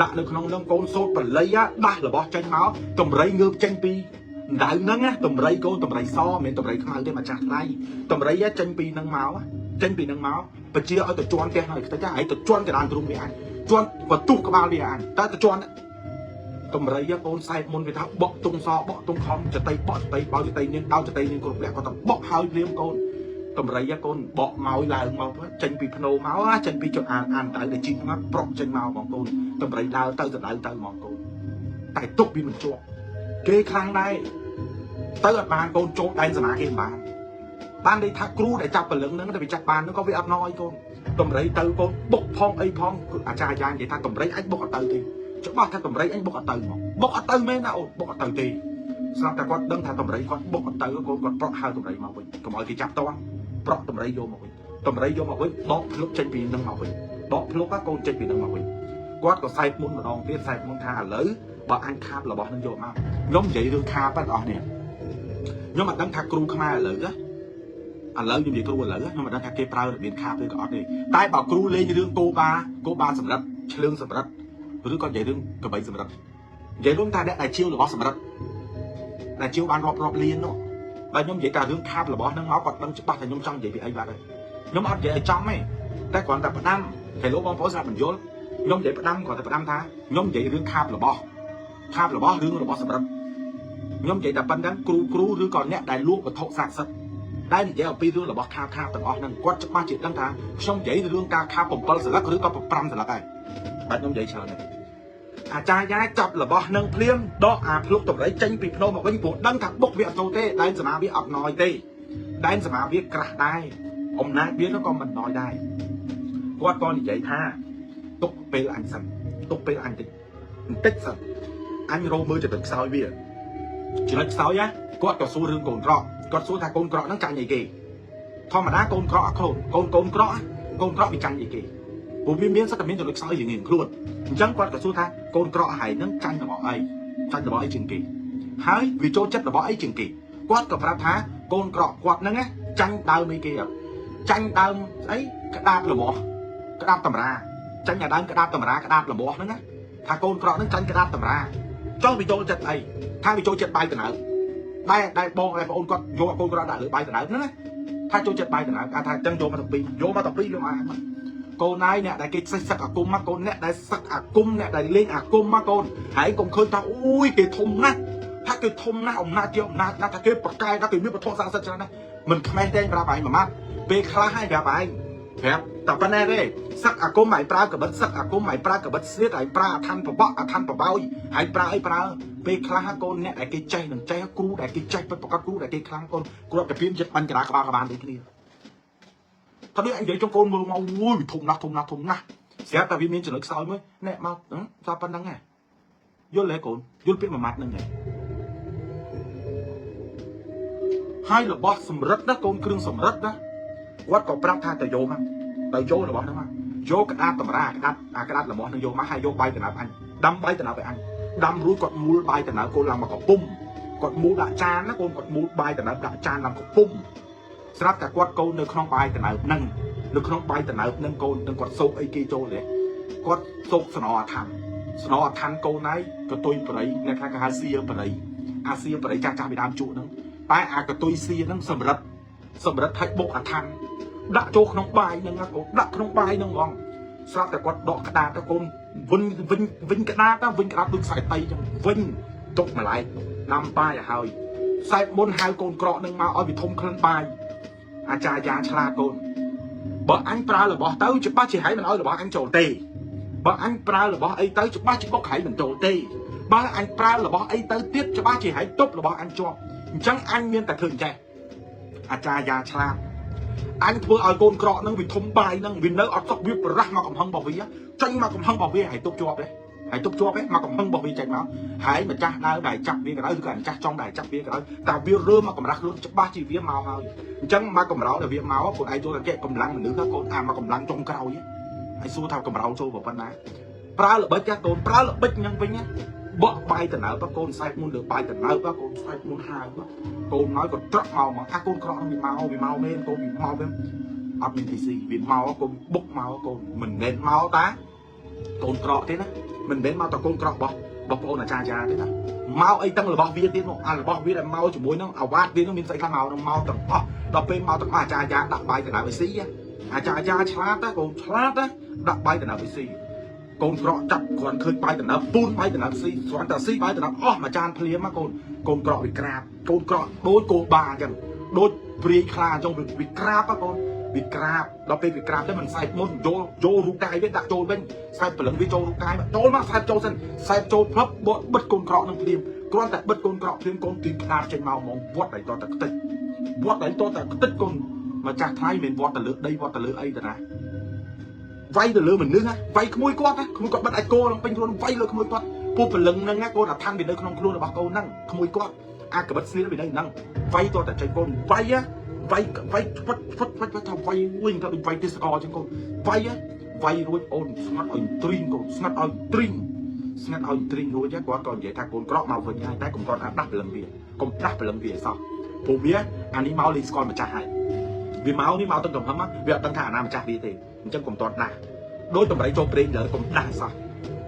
A: ដាក់នៅក្នុងហ្នឹងកូនសូត្របល័យដាស់របស់ចេញមកតម្រៃងើបចេញពីដៅហ្នឹងណាតម្រៃកូនតម្រៃសមិនមែនតម្រៃខ្មៅទេម្ចាស់ថ្លៃតម្រៃចេញពីហ្នឹងមកចេញពីហ្នឹងមកបជាឲ្យទៅជន់ផ្ទះហើយខ្ទេចហើយទៅជន់កដានទ្រុងវាអញជន់បន្ទុះក្បាលវាអញតែទៅជន់តម្រៃកូនសែកមុនវាថាបក់ទុងសបក់ទុងខំចតីបក់ចតីបោចតីនាងដោចតីនាងគ្រប់លក្ខគាត់ទៅបក់ហើយភ្លាមកូនតម្រៃកូនបក់មកឡើងមកចេញពីភ្នោមកចេញពីចុចអានអានដៅដែលជីកមកប្រក់ចេញមកបងកូនតម្រៃដើរទៅដៅទៅបងកូនតែទុកវាមិនជាប់គេខ្លាំងដែរទៅអត់បានកូនចូលដែនសមាគេមិនបានបានន័យថាគ្រូដែលចាប់ព្រលឹងហ្នឹងតែវាចាប់បានហ្នឹងក៏វាអត់ណយកូនតម្រៃទៅកូនបុកផងអីផងអាចារ្យយ៉ាងនិយាយថាតម្រៃអាចបុកអត់ទៅទេច្បាស់ថាតម្រៃអញបុកអត់ទៅមកបុកអត់ទៅមែនណាអូនបុកអត់ទៅទេស្រាប់តែគាត់ដឹងថាតម្រៃគាត់បុកអត់ទៅកូនគាត់ប្រក់ហៅតម្រៃមកវិញកុំឲ្យគេចាប់តន់ប្រក់តម្រៃយកមកវិញតម្រៃយកមកវិញដកភ្លុកចេញពីនឹងមកវិញដកភ្លុកកូនចេញពីនឹងមកវិញគាត់ក៏សែកមុនម្ដងទៀតសែកមុនថាឥឡូវបើអញខាបរបស់នឹងយកមកខ្ញុំនិយាយរឿងខាបបងប្អូននេះខ្ញុំអត់ដឹងថាគ្រូខ្មែរឥឡូវណាឥឡូវខ្ញុំនិយាយគ្រូឥឡូវខ្ញុំមិនដឹងថាគេប្រើរបៀបខាបឬក៏អត់ទេតែបើគ្រូលេងរឿងគោបាគោបាសម្រិតឆ្លើងសម្រិតឬក៏និយាយរឿងកបីសម្រិតនិយាយរួមថាអ្នកដែលជាវរបស់សម្រិតដែលជាវបានរាប់រាប់លាននោះបើខ្ញុំនិយាយតែរឿងខាបរបស់ហ្នឹងមកគាត់ដឹងច្បាស់ថាខ្ញុំចង់និយាយពីអីបាត់ហើយខ្ញុំអត់និយាយឲ្យចំទេតែគ្រាន់តែផ្ដាំហេឡូបងប្អូនស្រាប់បញ្យល់ខ្ញុំនិយាយផ្ដាំគ្រាន់តែផ្ដាំថាខ្ញុំនិយាយរឿងខាបរបស់ខាបរបស់រឿងរបស់សម្រិតខ្ញុំនិយាយតែប៉ុណ្្នឹងគ្រូគ្រូឬក៏អ្នកដែលលក់វត្ថុស័ក្តិសិទ្ធិដែលនិយាយអំពីរឿងរបស់ខាបខាបទាំងអស់ហ្នឹងគាត់ច្បាស់ជាដឹងថាខ្ញុំនិយាយរឿងការខាប7សន្លឹកឬក៏5សន្លឹកហើយបាទខ្ញុំនិយាយច្រើនហើយអាចារ្យយ៉ាចាប់របស់នឹងភ្លាមដកអាភ្លុកតម្រៃចេញពីភ្នំមកវិញព្រោះដឹងថាបុកវាអត់ចូលទេដែនសមាវាអត់ណយទេដែនសមាវាក្រាស់ដែរអំណាចវាក៏មិនណយដែរគាត់ក៏និយាយថាទុកពេលអញសិនទុកពេលអញតិចបន្តិចសិនអញរោមើលចំណុចខ្សោយវាចំណុចខ្សោយណាគាត់ក៏សួររឿងកូនក្រក់គាត់សួរថាកូនក្រក់ហ្នឹងចាញ់អីគេធម្មតាកូនក្រក់អត់ខ្លួនកូនកូនក្រក់កូនក្រក់វាចាញ់អីគេព្រោះវាមានសិតតែមានចំណុចខ្សោយរៀងៗខ្លួនអញ្ចឹងគាត់ក៏សួរថាកូនក្រក់ហើយហ្នឹងចាញ់របស់អីចាញ់របស់អីជាងគេហើយវាចូលចិត្តរបស់អីជាងគេគាត់ក៏ប្រាប់ថាកូនក្រក់គាត់ហ្នឹងណាចាញ់ដើមអីគេចាញ់ដើមស្អីក្តាបរបស់ក្តាបតម្រាចាញ់អាដើមក្តាបតម្រាក្តាបរបស់ហ្នឹងណាថាកូនក្រក់ហ្នឹងចាញ់ក្តាបតម្រាចុះវាចូលចិត្តអីថាវាចូលចិត្តបាយតំណើបដែរដែរបងដែរបងអូនគាត់យកកូនក្រក់ដាក់លើបាយតំណើបហ្នឹងណាថាចូលចិត្តបាយតំណើបថាអញ្ចឹងយកមកទាំងពីរយកមកទាំងពីរយកមកមកកូនឯងអ្នកដែលគេសេះសឹកអាគមមកកូនអ្នកដែលសឹកអាគមអ្នកដែលលេងអាគមមកកូនហើយកុំឃើញថាអូយគេធំណាស់ថាគេធំណាស់អំណាចជាអំណាចណាស់ថាគេប្រកែកថាគេមានវត្ថុស័ក្តិសិទ្ធិច្រើនណាស់មិនខ្មេះទេប្រាប់ឯងមួយម៉ាត់ពេលខ្លះឲ្យប្រាប់ឯងប្រាប់តែប៉ុណ្ណេះទេសឹកអាគមឲ្យប្រើកបិតសឹកអាគមឲ្យប្រើកបិតស្លៀតឲ្យប្រើអាឋានបបក់អាឋានបបោយឲ្យប្រើអីប្រើពេលខ្លះកូនអ្នកដែលគេចេះនឹងចេះគ្រូដែលគេចេះពិតប្រកបគ្រូដែលគេខ្លាំងកូនគ្រាប់តែពីមចិត្តបាញ់ចរាក្បាលក្បាលដូចគ្នាថាដូចអញនិយាយចុងកូនមើលមកអូយធំណាស់ធំណាស់ធំណាស់ស្រាប់តែវាមានចំណុចខ្សោយមួយណែមកថាប៉ុណ្្នឹងហ៎យល់ទេកូនយល់ពាក្យមួយម៉ាត់ហ្នឹងហ៎ហើយរបស់សម្រិតណាកូនគ្រឿងសម្រិតណាគាត់ក៏ប្រាប់ថាទៅយកមកទៅយករបស់ហ្នឹងមកយកក្តារតម្រាក្តារអាក្តាររបស់ហ្នឹងយកមកហើយយកបាយតំណាប់អញដាំបាយតំណាប់ឲ្យអញដាំរួចគាត់មូលបាយតំណាប់កូនឡើងមកកំពុំគាត់មូលដាក់ចានណាកូនគាត់មូលបាយតំណាប់ដាក់ចានឡើងកំពុំស្រាប់តែគាត់កូននៅក្នុងបាយតំណាប់ហ្នឹងនៅក្នុងបាយតំណាប់ហ្នឹងកូននឹងគាត់សោកអីគេចូលទេគាត់សោកស្នអឋានស្នអឋានកូនឯងកតុយបរិយអ្នកខ្លះគេហៅសៀបរិយអាសៀបរិយចាស់ចាស់ពីដើមជក់ហ្នឹងតែអាកតុយសៀហ្នឹងសម្រិតសម្រិតឲ្យបុកអាឋានដាក់ចូលក្នុងបាយហ្នឹងណាកូនដាក់ក្នុងបាយហ្នឹងហ្មងស្រាប់តែគាត់ដកក្តារទៅកូនវិញវិញវិញក្តារទៅវិញក្តារដូចខ្សែតៃចឹងវិញទុកម្លែកដាំបាយឲ្យហើយសែបមុនហៅកូនក្រកនឹងមកឲ្យវាធំក្លិនបាយអាចារ្យយ៉ាឆ្លាតកូនបើអញប្រើរបស់ទៅច្បាស់ជាហែងមិនឲ្យរបស់អញចូលទេបើអញប្រើរបស់អីទៅច្បាស់ជាបុកហែងមិនចូលទេបើអញប្រើរបស់អីទៅទៀតច្បាស់ជាហែងទប់របស់អញជាប់អញ្ចឹងអញមានតែធ្វើអញ្ចេះអាចារ្យយ៉ាឆ្លាតអញធ្វើឲ្យកូនក្រកនឹងវាធំបាយនឹងវានៅអត់សុខវាប្រះមកកំហឹងរបស់វាចេញមកកំហឹងរបស់វាឲ្យទប់ជាប់ទេ ហើយទប់ជាប់ឯងមកកំហឹងរបស់វាចេញមកហើយម្ចាស់ដើមដែលចាប់វាក៏ដោយឬក៏ម្ចាស់ចង់ដែលចាប់វាក៏ដោយតែវារើមកកម្រាស់ខ្លួនច្បាស់ជាវាមកហើយអញ្ចឹងមកកម្រោដែលវាមកកូនឯងចូលតែកម្លាំងមនុស្សកូនអាមកកម្លាំងចុងក្រោយហើយសួរថាកម្រោចូលប៉ុណ្ណាប្រើល្បិចកូនប្រើល្បិចញ៉ឹងវិញណាបក់បាយតំណើបកូនសែកមុនលើបាយតំណើបកូនសែកមុនហើកូនហើយក៏ត្រក់មកមកអាកូនក្រក់នឹងវាមកវាមកមែនកូនវាមកមែនអត់មានទីស៊ីវាមកកូនបុកមកកូនមិនមែនមកតាកូនក្រក់ទេណាមិនមែនមកតកូនក្រក់របស់បងប្អូនអាចារ្យទេណាមកអីទាំងរបស់វាទៀតមកអារបស់វាដែលមកជាមួយនឹងអាវ៉ាតវានឹងមានស្អីខ្លះមកនឹងមកទាំងអស់ដល់ពេលមកទាំងអស់អាចារ្យដាក់បាយតំណើបឲ្យស៊ីអាចារ្យឆ្លាតណាកូនឆ្លាតណាដាក់បាយតំណើបឲ្យស៊ីកូនក្រក់ចាប់គ្រាន់ឃើញបាយតំណើបពូនបាយតំណើបស៊ីគ្រាន់តែស៊ីបាយតំណើបអស់មួយចានភ្លាមកូនកូនក្រក់វាក្រាបកូនក្រក់ដូចគោបាអញ្ចឹងដូចព្រាយខ្លាអញ្ចឹងវាក្រាបកូនវាក្រាបដល់ពេលវាក្រាបទៅមិនសែកមុនយកយករូបកាយវាដាក់ចូលវិញសែកព្រលឹងវាចូលរូបកាយចូលមកសែកចូលសិនសែកចូលផ្លឹបបិទកូនក្រក់នឹងភ្លាមគ្រាន់តែបិទកូនក្រក់ភ្លាមកូនទីខ្លាតចេញមកហ្មងវត្តឲ្យតតែខ្ទេចវត្តឲ្យតតែខ្ទេចកូនម្ចាស់ថ្លៃមិនវត្តទៅលើដីវត្តទៅលើអីទៅណាវាយទៅលើមនុស្សណាវាយក្មួយគាត់ណាក្មួយគាត់បិទអាចគោនឹងពេញខ្លួនវាយលើក្មួយគាត់ពូព្រលឹងហ្នឹងណាកូនអាឋានវានៅក្នុងខ្លួនរបស់កូនហ្នឹងក្មួយគាត់អាកបិតស្នៀលវានៅហ្នឹងវាយតតែចេញកូនវាយវាយវាយផ្ិតផ្ិតផ្ិតថាវាយវិញថាដូចវាយទេសកអញ្ចឹងកូនវាយវាយរួចអូនស្ងាត់ឲ្យទ្រីងកូនស្ងាត់ឲ្យទ្រីងស្ងាត់ឲ្យទ្រីងរួចគាត់ក៏និយាយថាកូនក្រក់មកវិញហើយតែកុំគាត់អាចដាស់ព្រលឹងវាកុំដាស់ព្រលឹងវាអសោះព្រោះវាអានេះមកលេងស្គាល់ម្ចាស់ហើយវាមកនេះមកទឹកកំហឹងវាអត់ដឹងថាអាណាម្ចាស់វាទេអញ្ចឹងកុំតត់ដាស់ដោយតម្រៃចូលព្រេងលើកុំដាស់អសោះ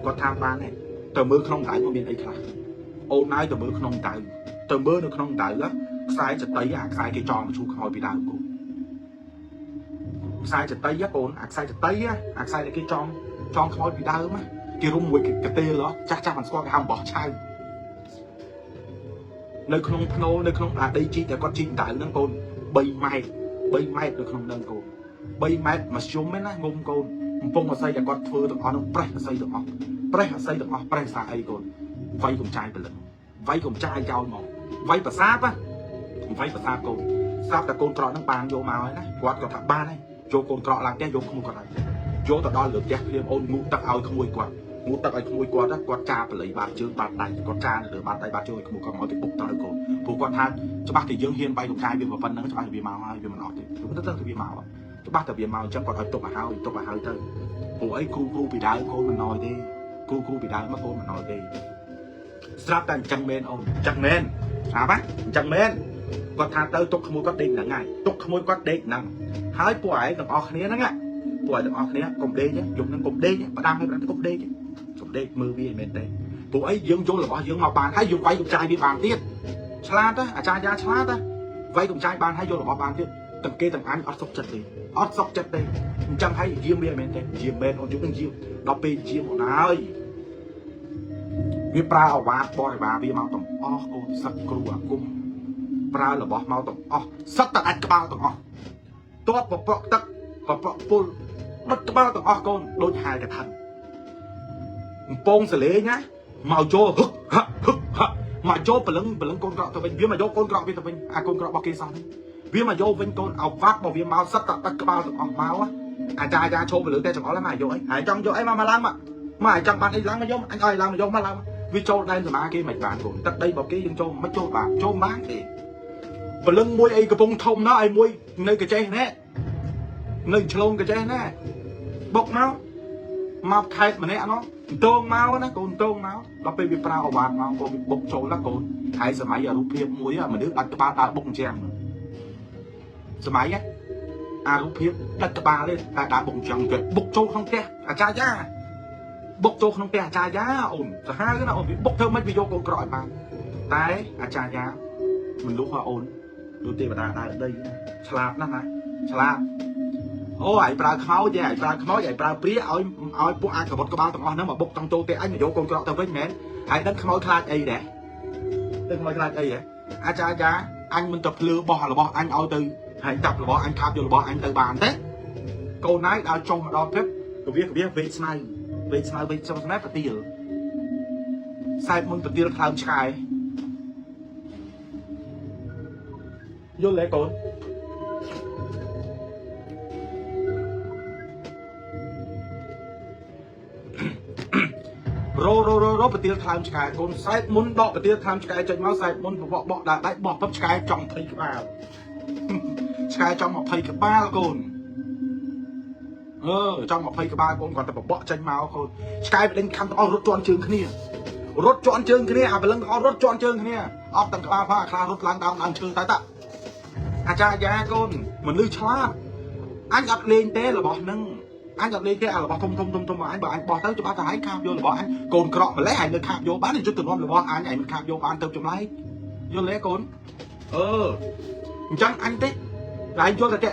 A: គាត់ថាបានទេទៅមើលក្នុងដៅមកមានអីខ្លះអូនហើយទៅមើលក្នុងដៅទៅមើលនៅក្នុងដៅខ្សែចតីអាខ្សែគេចងឈូខ្មោចពីដើមកូនខ្សែចតីកូនអាខ្សែចតីអាខ្សែដែលគេចងចងខ្មោចពីដើមគេរុំមួយកតេលចាស់ចាស់មិនស្គាល់គេហៅអំបោះឆៅនៅក្នុងភ្នោនៅក្នុងអាដីជីកដែលគាត់ជីកដៅហ្នឹងកូន3ម៉ែត្រ3ម៉ែត្រនៅក្នុងហ្នឹងកូន3ម៉ែត្រមួយជុំឯណាងុំកូនកំពុងអស័យដែលគាត់ធ្វើទាំងអស់ហ្នឹងប្រេះអស័យទាំងអស់ប្រេះអស័យទាំងអស់ប្រេះសាអីកូនវាយកំចាយព្រលឹងវាយកំចាយចោលមកវាយប្រសាបវាយប្រសាបកូនស្រាប់តែកូនក្រក់ហ្នឹងបានយកមកហើយណាគាត់ក៏ថាបានហើយយកកូនក្រក់ឡើងផ្ទះយកក្មួយគាត់ឡើងផ្ទះយកទៅដល់លើផ្ទះភ្លាមអូនងូតទឹកឲ្យក្មួយគាត់ងូតទឹកឲ្យក្មួយគាត់គាត់ចាបល័យបាតជើងបាតដៃគាត់ចានៅលើបាតដៃបាតជើងឲ្យក្មួយគាត់មកទៅបុកត្រូវកូនព្រោះគាត់ថាច្បាស់តែយើងហ៊ានបាយកំចាយវាប៉ុណ្្នឹងច្បាស់តែវាមកហើយវាមិនអត់ទេព្រោះទៅទៅវាមកច្បាស់តែវាមកអញ្ចឹងគាត់ឲ្យទុកឲ្យហើយទុកឲ្យហើយទៅព្រោះអីគ្រូគ្រូពីដើមកូនមិនណយទេគ្រូគ្រូពីដើមមកកូនមិនណយទេស្រាប់តែអញ្ចឹងមែនអូនអញ្ចឹងមែនស្រាប់ហ៎អញ្ចឹងមែនគាត់ថាទៅទុកក្មួយគាត់ដេកហ្នឹងហើយទុកក្មួយគាត់ដេកហ្នឹងហើយពួកឯងទាំងអស់គ្នាហ្នឹងពួកឯងទាំងអស់គ្នាកុំដេកយប់ហ្នឹងកុំដេកផ្ដាំឲ្យផ្ដាំកុំដេកកុំដេកមើលវាមិនមែនទេព្រោះអីយើងយករបស់យើងមកបានហើយយើងវាយកំចាយវាបានទៀតឆ្លាតអាចារ្យយ៉ាឆ្លាតវាយកំចាយបានហើយយករបស់បានទៀតទាំងគេទាំងអញអត់សុខចិត្តទេអត់សុខចិត្តទេអញ្ចឹងហើយយាមវាមិនមែនទេយាមមែនអូនយប់នឹងយាមដល់ពេលយាមអូនហើយវាប្រើអាវ៉ាតបរិវារវាមកទាំងអស់កូនសឹកគ្រូអាគមប្រើរបស់មកទាំងអស់សឹកតែដាច់ក្បាលទាំងអស់តបពពកទឹកពពកពុលដុតក្បាលទាំងអស់កូនដូចហែកថាកំពងសលេងណាមកចូលហឹកហឹកហឹកហឹកមកចូលព្រលឹងព្រលឹងកូនក្រក់ទៅវិញវាមកយកកូនក្រក់វាទៅវិញអាកូនក្រក់របស់គេសោះនេះវាមកយកវិញកូនអាវ៉ាត់របស់វាមកសិតតែដាច់ក្បាលទាំងអស់មកអាចារ្យអាចារ្យឈោទៅលើតែចង្អុលមកយកអីហើយចង់យកអីមកមកឡើងមកមកឲ្យចង់បានអីឡើងមកយកអញឲ្យឡើងមកយកមកឡើងវាចូលដែនសមាគេមិនបានកូនទឹកដីរបស់គេយើងចូលមិនចូលបានចូលបានទេព្រលឹងមួយអីកំពុងធំណោះអីមួយនៅកញ្ចេះណែនៅឆ្លងកញ្ចេះណែបុកមកមកខេតម្នាក់ណោះតងមកណាកូនតងមកដល់ពេលវាប្រើអវ៉ាតមកកូនវាបុកចូលណាកូនហើយសម័យអារូបភាពមួយមនុស្សដាច់ក្បាលដើរបុកអញ្ចឹងសម័យអារូបភាពដាច់ក្បាលទេតែដើរបុកអញ្ចឹងគេបុកចូលក្នុងផ្ទះអាចារ្យយ៉ាបុកចូលក្នុងផ្ទះអាចារ្យយ៉ាអូនសាហាវណាអូនវាបុកធ្វើម៉េចវាយកកូនក្រក់ឲ្យបានតែអាចារ្យយ៉ាមិនលុះហ៎អូនដូចទេវតាដើរដីឆ្លាតណាស់ណាឆ្លាតអូឯងប្រើខ្មោចឯងប្រើខ្មោចឯងប្រើព្រាឲ្យឲ្យពួកអាចកបត់ក្បាលទាំងអស់ហ្នឹងមកបុកចង់ចូលផ្ទះអញមកយកកូនក្រក់ទៅវិញមែនហើយដឹងខ្មោចខ្លាចអីដែរដឹងខ្មោចខ្លាចអីហ៎អាចារ្យយ៉ាអញមិនទៅភ្លឺបោះរបស់អញឲ្យទៅហើយចាប់របស់អញខាប់យករបស់អញទៅបានទេកូនណាយដល់ចុះមកដល់ព្រឹកកវៀកវៀវេកស្មៅវេកស្មៅវេកស្មៅប្រទៀលសែបមុនប្រទៀលខ្លោមឆ្កែយល់ទេកូនរ ររររប្រទៀលថ្លើមឆ្កែកូនសែតមុនដកប្រទៀលថ្លើមឆ្កែចេញមកសែតមុនបបកបកដាក់ដៃបោះពឹបឆ្កែចង់20ក្បាលឆ្កែចង់20ក្បាលកូនអឺចង់20ក្បាលកូនគាត់តែបបកចេញមកកូនឆ្កែបដិញខំទាំងអស់រត់ជន់ជើងគ្នារត់ជន់ជើងគ្នាអាព្រលឹងទាំងអស់រត់ជន់ជើងគ្នាអត់ទាំងក្បាលផងអាខ្លះរត់ឡើងដើមដើមឈើតែតាអាចារ្យយ៉ាកូនមនុស្សឆ្លាតអញអត់លេងទេរបស់នឹងអញអត់លេងទេអារបស់ធំធំធំធំអញបើអញបោះទៅច្បាស់តែឯងខាបយករបស់អញកូនក្រក់ម្លេះឯងនៅខាបយកបានយុទ្ធទំនំរបស់អញឯងមិនខាបយកបានទៅចម្លែកយល់ទេកូនអឺអញ្ចឹងអញទេឯងយល់តែទេឯ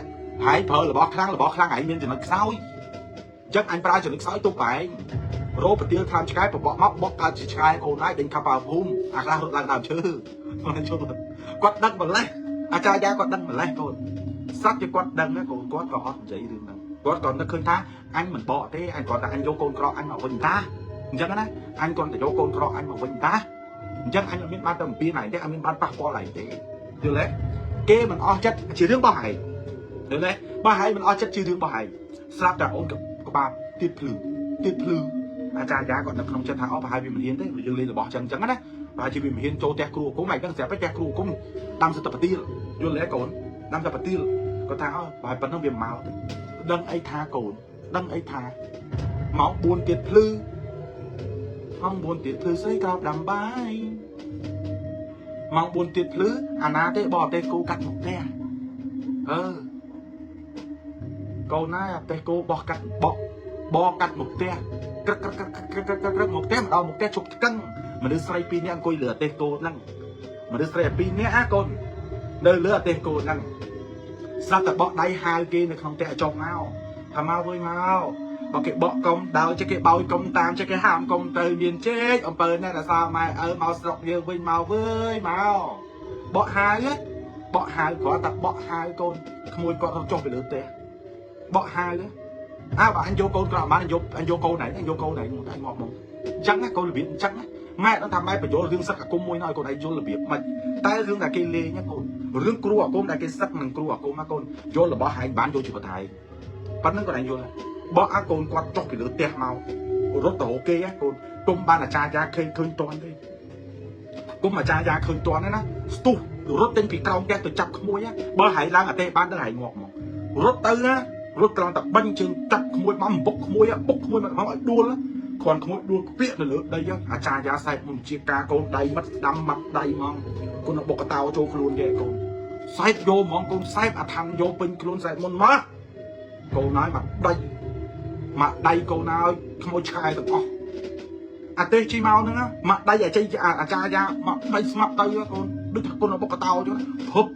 A: ងប្រើរបស់ខ្លាំងរបស់ខ្លាំងឯងមានចំណុចខ្សោយអញ្ចឹងអញប្រើចំណុចខ្សោយទុកឯងរោប្រទៀលថ្នាំឆ្កែបបកមកបកកើតជាឆ្កែកូនឯងដេញខាប់បាភូមិអាខ្លះរត់ឡើងដើមឈើគាត់ជុំគាត់ដឹងម្លេះអាចារ្យយ៉ាគាត់ដឹងម្លេះកូនសត្វជាគាត់ដឹងណាកូនគាត់ក៏អត់និយាយរឿងហ្នឹងគាត់ក៏នឹកឃើញថាអញមិនបកទេអញគាត់តែអញយកកូនក្រក់អញមកវិញតាអញ្ចឹងណាអញគាត់តែយកកូនក្រក់អញមកវិញតាអញ្ចឹងអញអត់មានបានទៅអំពីណៃទេអត់មានបានប៉ះពាល់ណៃទេយល់ទេគេមិនអស់ចិត្តជារឿងរបស់ឯងយល់ទេបើឯងមិនអស់ចិត្តជារឿងរបស់ឯងស្រាប់តែអូនក្បាលទៀតភ្លឺទៀតភ្លឺអាចារ្យយ៉ាគាត់នៅក្នុងចិត្តថាអូប្រហែលវាមិនហ៊ានទេយើងលេងរបស់ចឹងចឹងណាប្រហែលជាវាមិនហ៊ានចូលផ្ទះគ្រូគុំឯងដឹងស្រាប់តែផ្ទះគ្រូគុំដាំសិតប្រទៀលយល់ទេកូនដាំតែប្រទៀលគាត់ថាអូប្រហែលប៉ុណ្ណឹងវាមកទេដឹងអីថាកូនដឹងអីថាម៉ោង4ទៀតភ្លឺម៉ោង4ទៀតភ្លឺស្អីក្រោបដាំបាយម៉ោង4ទៀតភ្លឺអាណាទេបរទេសគូកាត់មុខផ្ទះអឺកូនណាអាទេសគោបោះកាត់បកបកាត់មុខផ្ទះក្រឹកក្រឹកក្រឹកក្រឹកក្រឹកក្រឹកក្រឹកមុខផ្ទះមកដល់មុខផ្ទះជប់ថ្កឹងមនុស្សស្រីពីរនាក់អង្គុយលើអាទេសគោហ្នឹងមនុស្សស្រីអាពីរនាក់អាកូននៅលើអាទេសគោហ្នឹងស្រាប់តែបកដៃហៅគេនៅក្នុងផ្ទះឲ្យចុះមកថាមកវិញមកបើគេបកកុំដើរចេះគេបោយកុំតាមចេះគេហាមកុំទៅមានជែកអំពើណែរសាម៉ែឪមកស្រុកយើងវិញមកវើយមកបកហៅបកហៅគ្រាន់តែបកហៅកូនក្មួយគាត់រត់ចុះពីលើផ្ទះបកហៅអើបើអញយកកូនក្រក់បានអញយកអញយកកូនไหนអញយកកូនไหนអញងាប់មកអញ្ចឹងណាកូនរបៀបអញ្ចឹងណាម៉ែដឹងថាម៉ែបញ្យល់រឿងសឹកអាគមមួយឲ្យកូនឯងយល់របៀបម៉េចតែរឿងដែលគេលេងណាកូនរឿងគ្រូអាគមដែលគេសឹកនឹងគ្រូអាគមណាកូនយល់របស់ឯងបានយកជីវិតឯងប៉ុណ្្នឹងកូនឯងយល់បកអាកូនគាត់ចុះពីលើផ្ទះមករត់ទៅរកគេកូនគុំបានអាចារ្យយ៉ាឃើញឃើញតន់ទេគុំអាចារ្យយ៉ាឃើញតន់ទេណាស្ទុះរត់ចេញពីក្រោមផ្ទះទៅចាប់ក្មួយបើហែងឡើងអតេបានទៅហែងងាប់មករត់ទៅណារត់ត្រង់តែបាញ់ជើងចាប់ក្មួយមកបុកក្មួយបុកក្មួយមកឲ្យដួលគ្រាន់ក្មួយដួលក្ពាកនៅលើដីអាចារ្យយ៉ាសែកមុនជាការកូនដៃមាត់ស្ដាំមាត់ដៃហ្មងកូនបុកកតោចូលខ្លួនគេកូនសែកយកហ្មងកូនសែកអាឋានយកពេញខ្លួនសែកមុនមកកូនហើយមកដៃមកដៃកូនហើយក្មួយឆ្កែទាំងអស់អាទេសជីមកហ្នឹងមកដៃអាជ័យអាចារ្យយ៉ាមកដៃស្មាប់ទៅកូនដូចថាកូនបុកកតោចឹងហឹប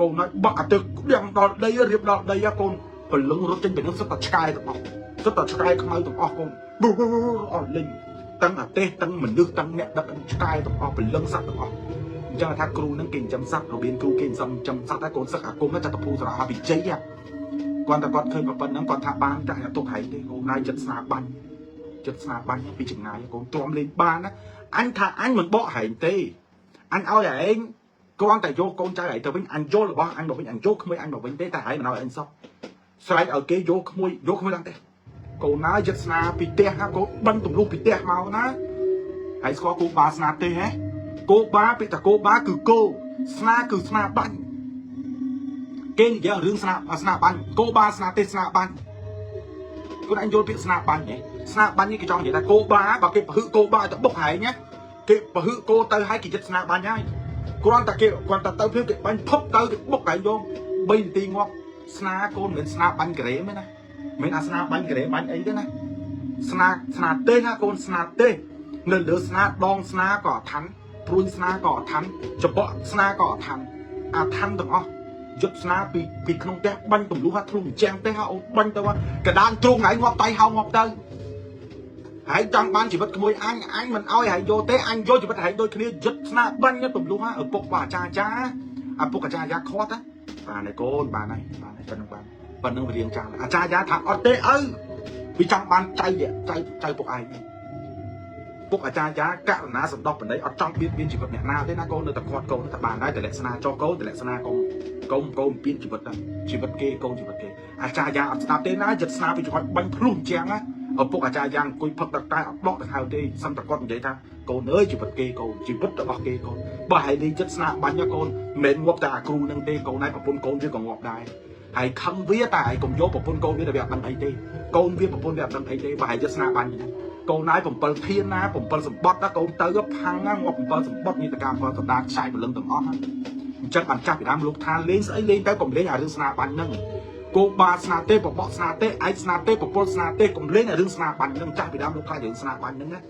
A: កូនហើយបាក់អាទឹកក្បៀងដល់ដីរៀបដល់ដីកូនព្រលឹងរត់ចេញពីនឹងសិតតែឆ្កែទាំងអស់សិតតែឆ្កែខ្មៅទាំងអស់កូនអស់លិញទាំងអាទេសទាំងមនុស្សទាំងអ្នកដឹកឆ្កែទាំងអស់ព្រលឹងសត្វទាំងអស់អញ្ចឹងថាគ្រូនឹងគេចិញ្ចឹមសត្វរបៀងគ្រូគេចិញ្ចឹមសត្វតែកូនសឹកអាគមចតុភូសរាវិជ័យគាត់តែគាត់ឃើញប៉ុណ្្នឹងគាត់ថាបានតែទុកហែងទេកូនណៃចិត្តស្នាបាញ់ចិត្តស្នាបាញ់ពីចម្ងាយកូនទ្រាំលេងបានណាអញថាអញមិនបកហែងទេអញឲ្យឯងគ្រាន់តែយកកូនចៅឯងទៅវិញអញយករបស់អញមកវិញអញយកក្មួយអញមកវិញទេតែឯងមិនឲ្យអញសោះស្រែកឲ្យគេយកក្មួយយកក្មួយឡើងទេកូនណាចិត្តស្នាពីផ្ទះណាកូនបិណ្ឌទម្លុះពីផ្ទះមកណាហើយស្គាល់គោបាស្នាទេហ៎គោបាពាក្យថាគោបាគឺគោស្នាគឺស្នាបាញ់គេនិយាយរឿងស្នាស្នាបាញ់គោបាស្នាទេស្នាបាញ់កូនអញយល់ពាក្យស្នាបាញ់ទេស្នាបាញ់នេះគេចង់និយាយថាគោបាបើគេប្រហឹកគោបាឲ្យទៅបុកហែងណាគេប្រហឹកគោទៅឲ្យគេចិត្តស្នាបាញ់ហើយគ្រាន់តែគេគ្រាន់តែទៅភ្លាមគេបាញ់ភឹបទៅគេបុកហែងយក3នាទីងាប់ស្នាកូនមិនមែនស្នាបាញ់ក្រេមទេណាមិនអាស្នាបាញ់ក្រេបាញ់អីទេណាស្នាស្នាទេណាកូនស្នាទេនៅលើស្នាដងស្នាក៏អឋានព្រួញស្នាក៏អឋានច្បក់ស្នាក៏អឋានអាឋានទាំងអស់យុទ្ធស្នាពីពីក្នុងផ្ទះបាញ់ទម្លុះធ្លុះចាំងផ្ទះអូបាញ់ទៅកដានទ្រូងហើយងាប់តៃហៅងាប់ទៅហើយចង់បានជីវិតក្មួយអញអញមិនអោយហើយយកទេអញយកជីវិតហើយដូចគ្នាយុទ្ធស្នាបាញ់ទម្លុះឪពុកបាអាចារ្យចាឪពុកអាចារ្យយ៉ាខាត់ណាបានហើយកូនបានហើយបានហើយប៉ុណ្្នឹងបានប៉ុណ្្នឹងវារៀងចាស់អាចារ្យយ៉ាថាអត់ទេឪវាចង់បានចៅចៅចៅពុកឯងពុកអាចារ្យយ៉ាករណាសន្តោសបណ្ដីអត់ចង់បៀតបៀនជីវិតអ្នកណាទេណាកូននៅតែខាត់កូនតែបានដែរតែលក្ខណៈចោកូនតែលក្ខណៈកុំកុំកូនពៀនជីវិតដែរជីវិតគេកូនជីវិតគេអាចារ្យយ៉ាអត់ស្ដាប់ទេណាចិត្តស្នាពីចង្អុយបាញ់ភ្លុះជាងណា ឪពុកអាចារ្យយ៉ាងអង្គុយផឹកទឹកតែអត់ដកដង្ហើមទេសឹងតែគាត់និយាយថាកូនអើយជីវិតគេកូនជីវិតរបស់គេកូនបើហើយលេងចិត្តស្នាបាញ់ណាកូនមិនមែនងាប់តែអាគ្រូនឹងទេកូនឯងប្រពន្ធកូនវាក៏ងាប់ដែរហើយខឹងវាតែឯងកុំយកប្រពន្ធកូនវាតែវាអត់ដឹងអីទេកូនវាប្រពន្ធវាអត់ដឹងអីទេបើហើយចិត្តស្នាបាញ់ណាកូនឯង7ធានណា7សម្បត្តិណាកូនទៅផាំងណាងាប់7សម្បត្តិនេះតកម្ម7សម្ដានខ្ចាយព្រលឹងទាំងអស់ណាអញ្ចឹងបានចាស់ពីដើមលោកថាលេងស្អីលេងទៅកុំលេងអារឿងស្នាបាញ់ហ្នឹងគោបាស្នាទេបបកស្នាទេឯកស្នាទេប្រពន្ធស្នាទេកុំលេងអារឿងស្នាបាញ់ហ្នឹងចាស់ពីដើមលោកខ្លាចរឿងស្នាបាញ់ហ្នឹងណា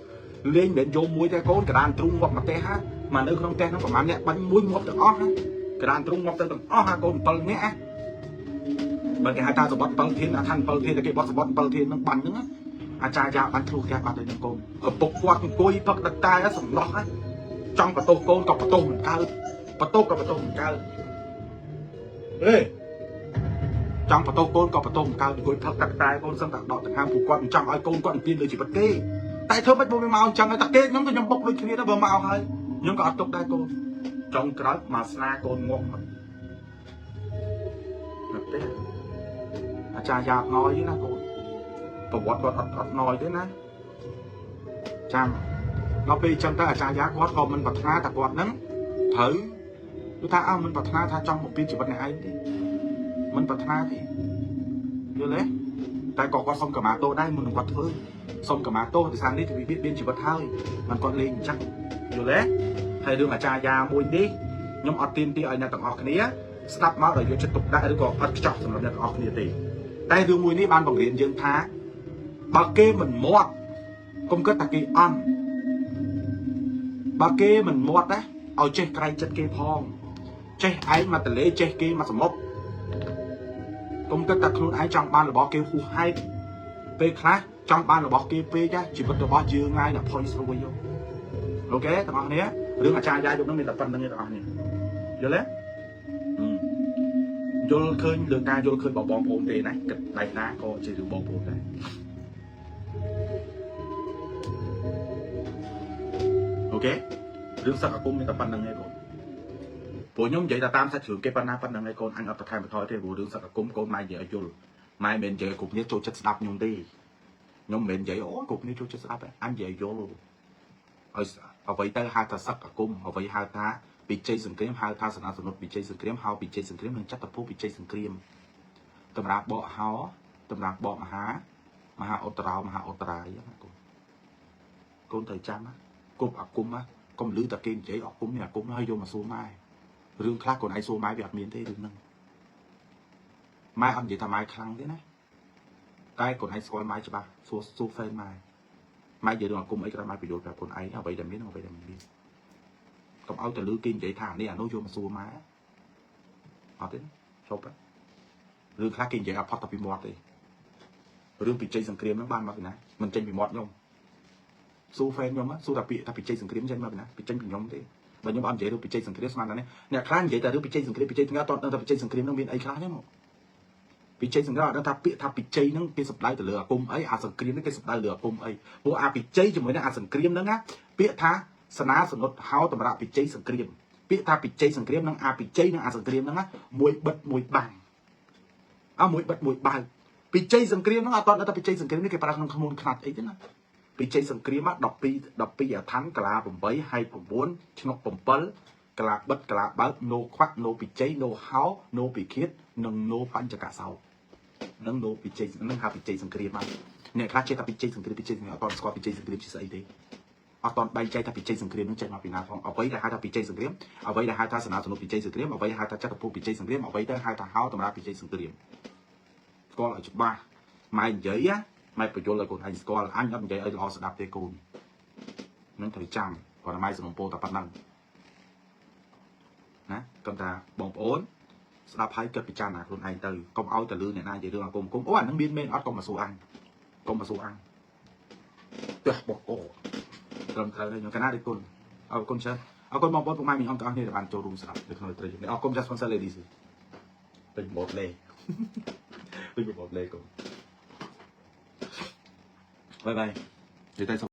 A: លេងមិនមែនយកមួយទេកូនកដានទ្រូងងាប់មកទេហាមកនៅក្នុងផ្ទះហ្នឹងប្រហែលអ្នកបាញ់មួយងាប់ទាំងអស់ណាកដានទ្រូងងាប់ទៅទាំងអស់ហាកូន7នាក់ណាបើគេហៅថាសម្បត្តិ7ធានអាឋាន7ធានតែគេបត់សម្បត្តិ7ធានហ្នឹងបាញ់ហ្នឹងណាអាចារ្យយ៉ាបាញ់ធ្លុះផ្ទះបាត់ទៅនឹងកូនឪពុកគាត់អង្គុយផឹកទឹកតែសំណោះណាចង់បន្ទោសកូនក៏បន្ទោសមិនកើតបន្ទោសក៏បន្ទោសមិនកើតហេចង់បន្ទោសកូនក៏បន្ទោសមិនកើតអង្គុយផឹកទឹកតែកូនសឹងតែដកដង្ហើមពួកគាត់មិនចង់ឲ្យកូនគាត់អំពានលើជីវិតគេតែធ្វើមិនបើវាមកអញ្ចឹងតែគេខ្ញុំក៏ខ្ញុំបុកដូចគ្នាដែរបើមកហើយខ្ញុំក៏អត់ទុកដែរកូនចុងក្រោយមកស្នាកូនងាប់មកនៅផ្ទះអាចារ្យយ៉ាប់ណយណាកូនប្រវត្តិគាត់អត់អត់ណយទេណាចាំដល់ពេលអញ្ចឹងទៅអាចារ្យយ៉ាគាត់ក៏មិនប្រាថ្នាថាគាត់នឹងត្រូវគឺថាអើមិនប្រាថ្នាថាចង់បំពេញជីវិតអ្នកឯងទេមិនប្រាថ្នាទេយល់ទេតែក៏គាត់សុំកម្មាទោសដែរមុននឹងគាត់ធ្វើសុំកម្មាទោសដោយសារនេះវាបៀតបៀនជីវិតហើយមិនគាត់លេងអញ្ចឹងយល់ទេហើយរឿងអាចារ្យយ៉ាមួយនេះខ្ញុំអត់ទាមទារឲ្យអ្នកទាំងអស់គ្នាស្ដាប់មកដោយយកចិត្តទុកដាក់ឬក៏អត់ខ្ចោះសម្រាប់អ្នកទាំងអស់គ្នាទេតែរឿងមួយនេះបានបង្រៀនយើងថាបើគេមិនមាត់កុំគិតថាគេអន់បើគេមិនមាត់ណាឲ្យចេះក្រែងចិត្តគេផងចេះឯងមកតលេចេះគេមកសមុទ្រកុំគិតថាខ្លួនឯងចង់បានរបស់គេហួសហេតុពេលខ្លះចង់បានរបស់គេពេកណាជីវិតរបស់យើងហើយដល់ផុយស្រួយយក OK ទាំងអស់គ្នារឿងអាចារ្យយ៉ាយប់ហ្នឹងមានតែប៉ុណ្្នឹងទេទាំងអស់គ្នាយល់ទេយល់ឃើញលើការយល់ឃើញរបស់បងប្អូនទេណាគិតបែបណាក៏ជារឿងបងប្អូនដែរ OK រឿងសឹកអាគមមានតែប៉ុណ្្នឹងឯងកូនព្រោះខ្ញុំនិយាយតែតាមសាច់រឿងគេប៉ុណ្ណាប៉ុណ្្នឹងឯងកូនអញអត់បន្ថែមបន្ថយទេព្រោះរឿងសឹកអាគមកូនម៉ែនិយាយឲ្យយល់ម៉ែមិនមែននិយាយឲ្យគ្រប់គ្នាចូលចិត្តស្ដាប់ខ្ញុំទេខ្ញុំមិនមែននិយាយអូគ្រប់គ្នាចូលចិត្តស្ដាប់ទេអញនិយាយឲ្យយល់ឲ្យអ្វីទៅហៅថាសឹកអាគមអ្វីហៅថាពិជ័យសង្គ្រាមហៅថាសនាសនុតពិជ័យសង្គ្រាមហៅពិជ័យសង្គ្រាមនិងចតុភូពិជ័យសង្គ្រាមតម្រាបកហោតម្រាបកមហាមហាឧត្តរោមហាឧត្តរាយណាកូនកូនត្រូវចាំណាគប់អាគមណាកុំលឺតែគេនិយាយអាគមនេះអាគមហើយយកមកសួរម៉ែរឿងខ្លះកូនឯងសួរម៉ែវាអត់មានទេរឿងហ្នឹងម៉ែអត់និយាយថាម៉ែខ្លាំងទេណាតែកូនឯងស្គាល់ម៉ែច្បាស់សួរសួរ fan ម៉ែម៉ែនិយាយរឿងអាគមអីក៏ម៉ែបញ្យល់ប្រាប់កូនឯងអ្វីដែលមានអ្វីដែលមិនមានកុំឲ្យតែលឺគេនិយាយថានេះអានោះយកមកសួរម៉ែអត់ទេជប់រឿងខ្លះគេនិយាយអត់ផុតតែពីមាត់ទេរឿងពិជ័យសង្គ្រាមហ្នឹងបានមកពីណាមិនចេញពីមាត់ខ្ញុំសួរ fan ខ្ញុំសួរតែពាក្យថាពិជ័យសង្គ្រាមចេញមកពីណាពិចេញពីខ្ញុំទេបើខ្ញុំអត់និយាយរឿងពិជ័យសង្គ្រាមស្មានតែនេះអ្នកខ្លះនិយាយតែរឿងពិជ័យសង្គ្រាមពិជ័យសង្គ្រាមអត់ដឹងថាពិជ័យសង្គ្រាមហ្នឹងមានអីខ្លះទេមកពិជ័យសង្គ្រាមអត់ដឹងថាពាក្យថាពិជ័យហ្នឹងគេសំដៅទៅលើអាគមអីអាសង្គ្រាមហ្នឹងគេសំដៅលើអាគមអីព្រោះអាពិជ័យជាមួយនឹងអាសង្គ្រាមហ្នឹងណាពាក្យថាសនាសនុតហោតម្រាប់ពិជ័យសង្គ្រាមពាក្យថាពិជ័យសង្គ្រាមនិងអាពិជ័យនិងអាសង្គ្រាមហ្នឹងណាមួយបិទមួយបាំងអើមួយបិទមួយបើកពិជ័យសង្គ្រាមហ្នឹងអត់ដឹងថាពិជ័យសង្គ្រាមនេះគេប្រើក្នុងខ្លួនខ្នាតអីទេណាពិជ័យសង្គ្រាម12 12អាឋានកលា8ហើយ9ឆ្នុក7កលាបិទកលាបើកណូខ្វាក់ណូពិជ័យណូហោណូពិឃាតនិងណូបញ្ចកសោនឹងណូពិជ័យនឹងហៅពិជ័យសង្គ្រាមមកអ្នកខ្លះចេះតែពិជ័យសង្គ្រាមពិជ័យសង្គ្រាមអត់ស្គាល់ពិជ័យសង្គ្រាមជាស្អីទេអត់តបែងចែកថាពិជ័យសង្គ្រាមនឹងចេញមកពីណាផងអ្វីដែលហៅថាពិជ័យសង្គ្រាមអ្វីដែលហៅថាសនាសនុពិជ័យសង្គ្រាមអ្វីហៅថាចតុភពពិជ័យសង្គ្រាមអ្វីទៅហៅថាហៅតម្រាប់ពិជ័យសង្គ្រាមស្គាល់ឲ្យច្បាស់ម៉ែនិយាយណាម៉ែបញ្យល់ឲ្យកូនឯងស្គាល់អញអត់និយាយឲ្យល្អស្ដាប់ទេកូននឹងត្រូវចាំគាត់ម៉ែសំពោតែប៉ុណ្្នឹងណាគាត់ថាបងប្អូនស្ដាប់ហើយគិតពិចារណាខ្លួនឯងទៅកុំឲ្យតែលឺអ្នកណានិយាយរឿងអាគមគុំអូអានឹងមានមែនអត់កុំមកសួរអញកុំមកសួរអញផ្ទះបកកត្រឹមត្រូវហើយខ្ញុំកណារិគុណអរគុណច្រើនអរគុណបងប្អូនពុកម៉ែមីងអ៊ំទាំងអស់គ្នាដែលបានចូលរួមស្ដាប់នៅក្នុងត្រីនេះអរគុណចាស់ sponsor ladies ពេញបតលេពេញបតលេកូន bye bye និយាយតែ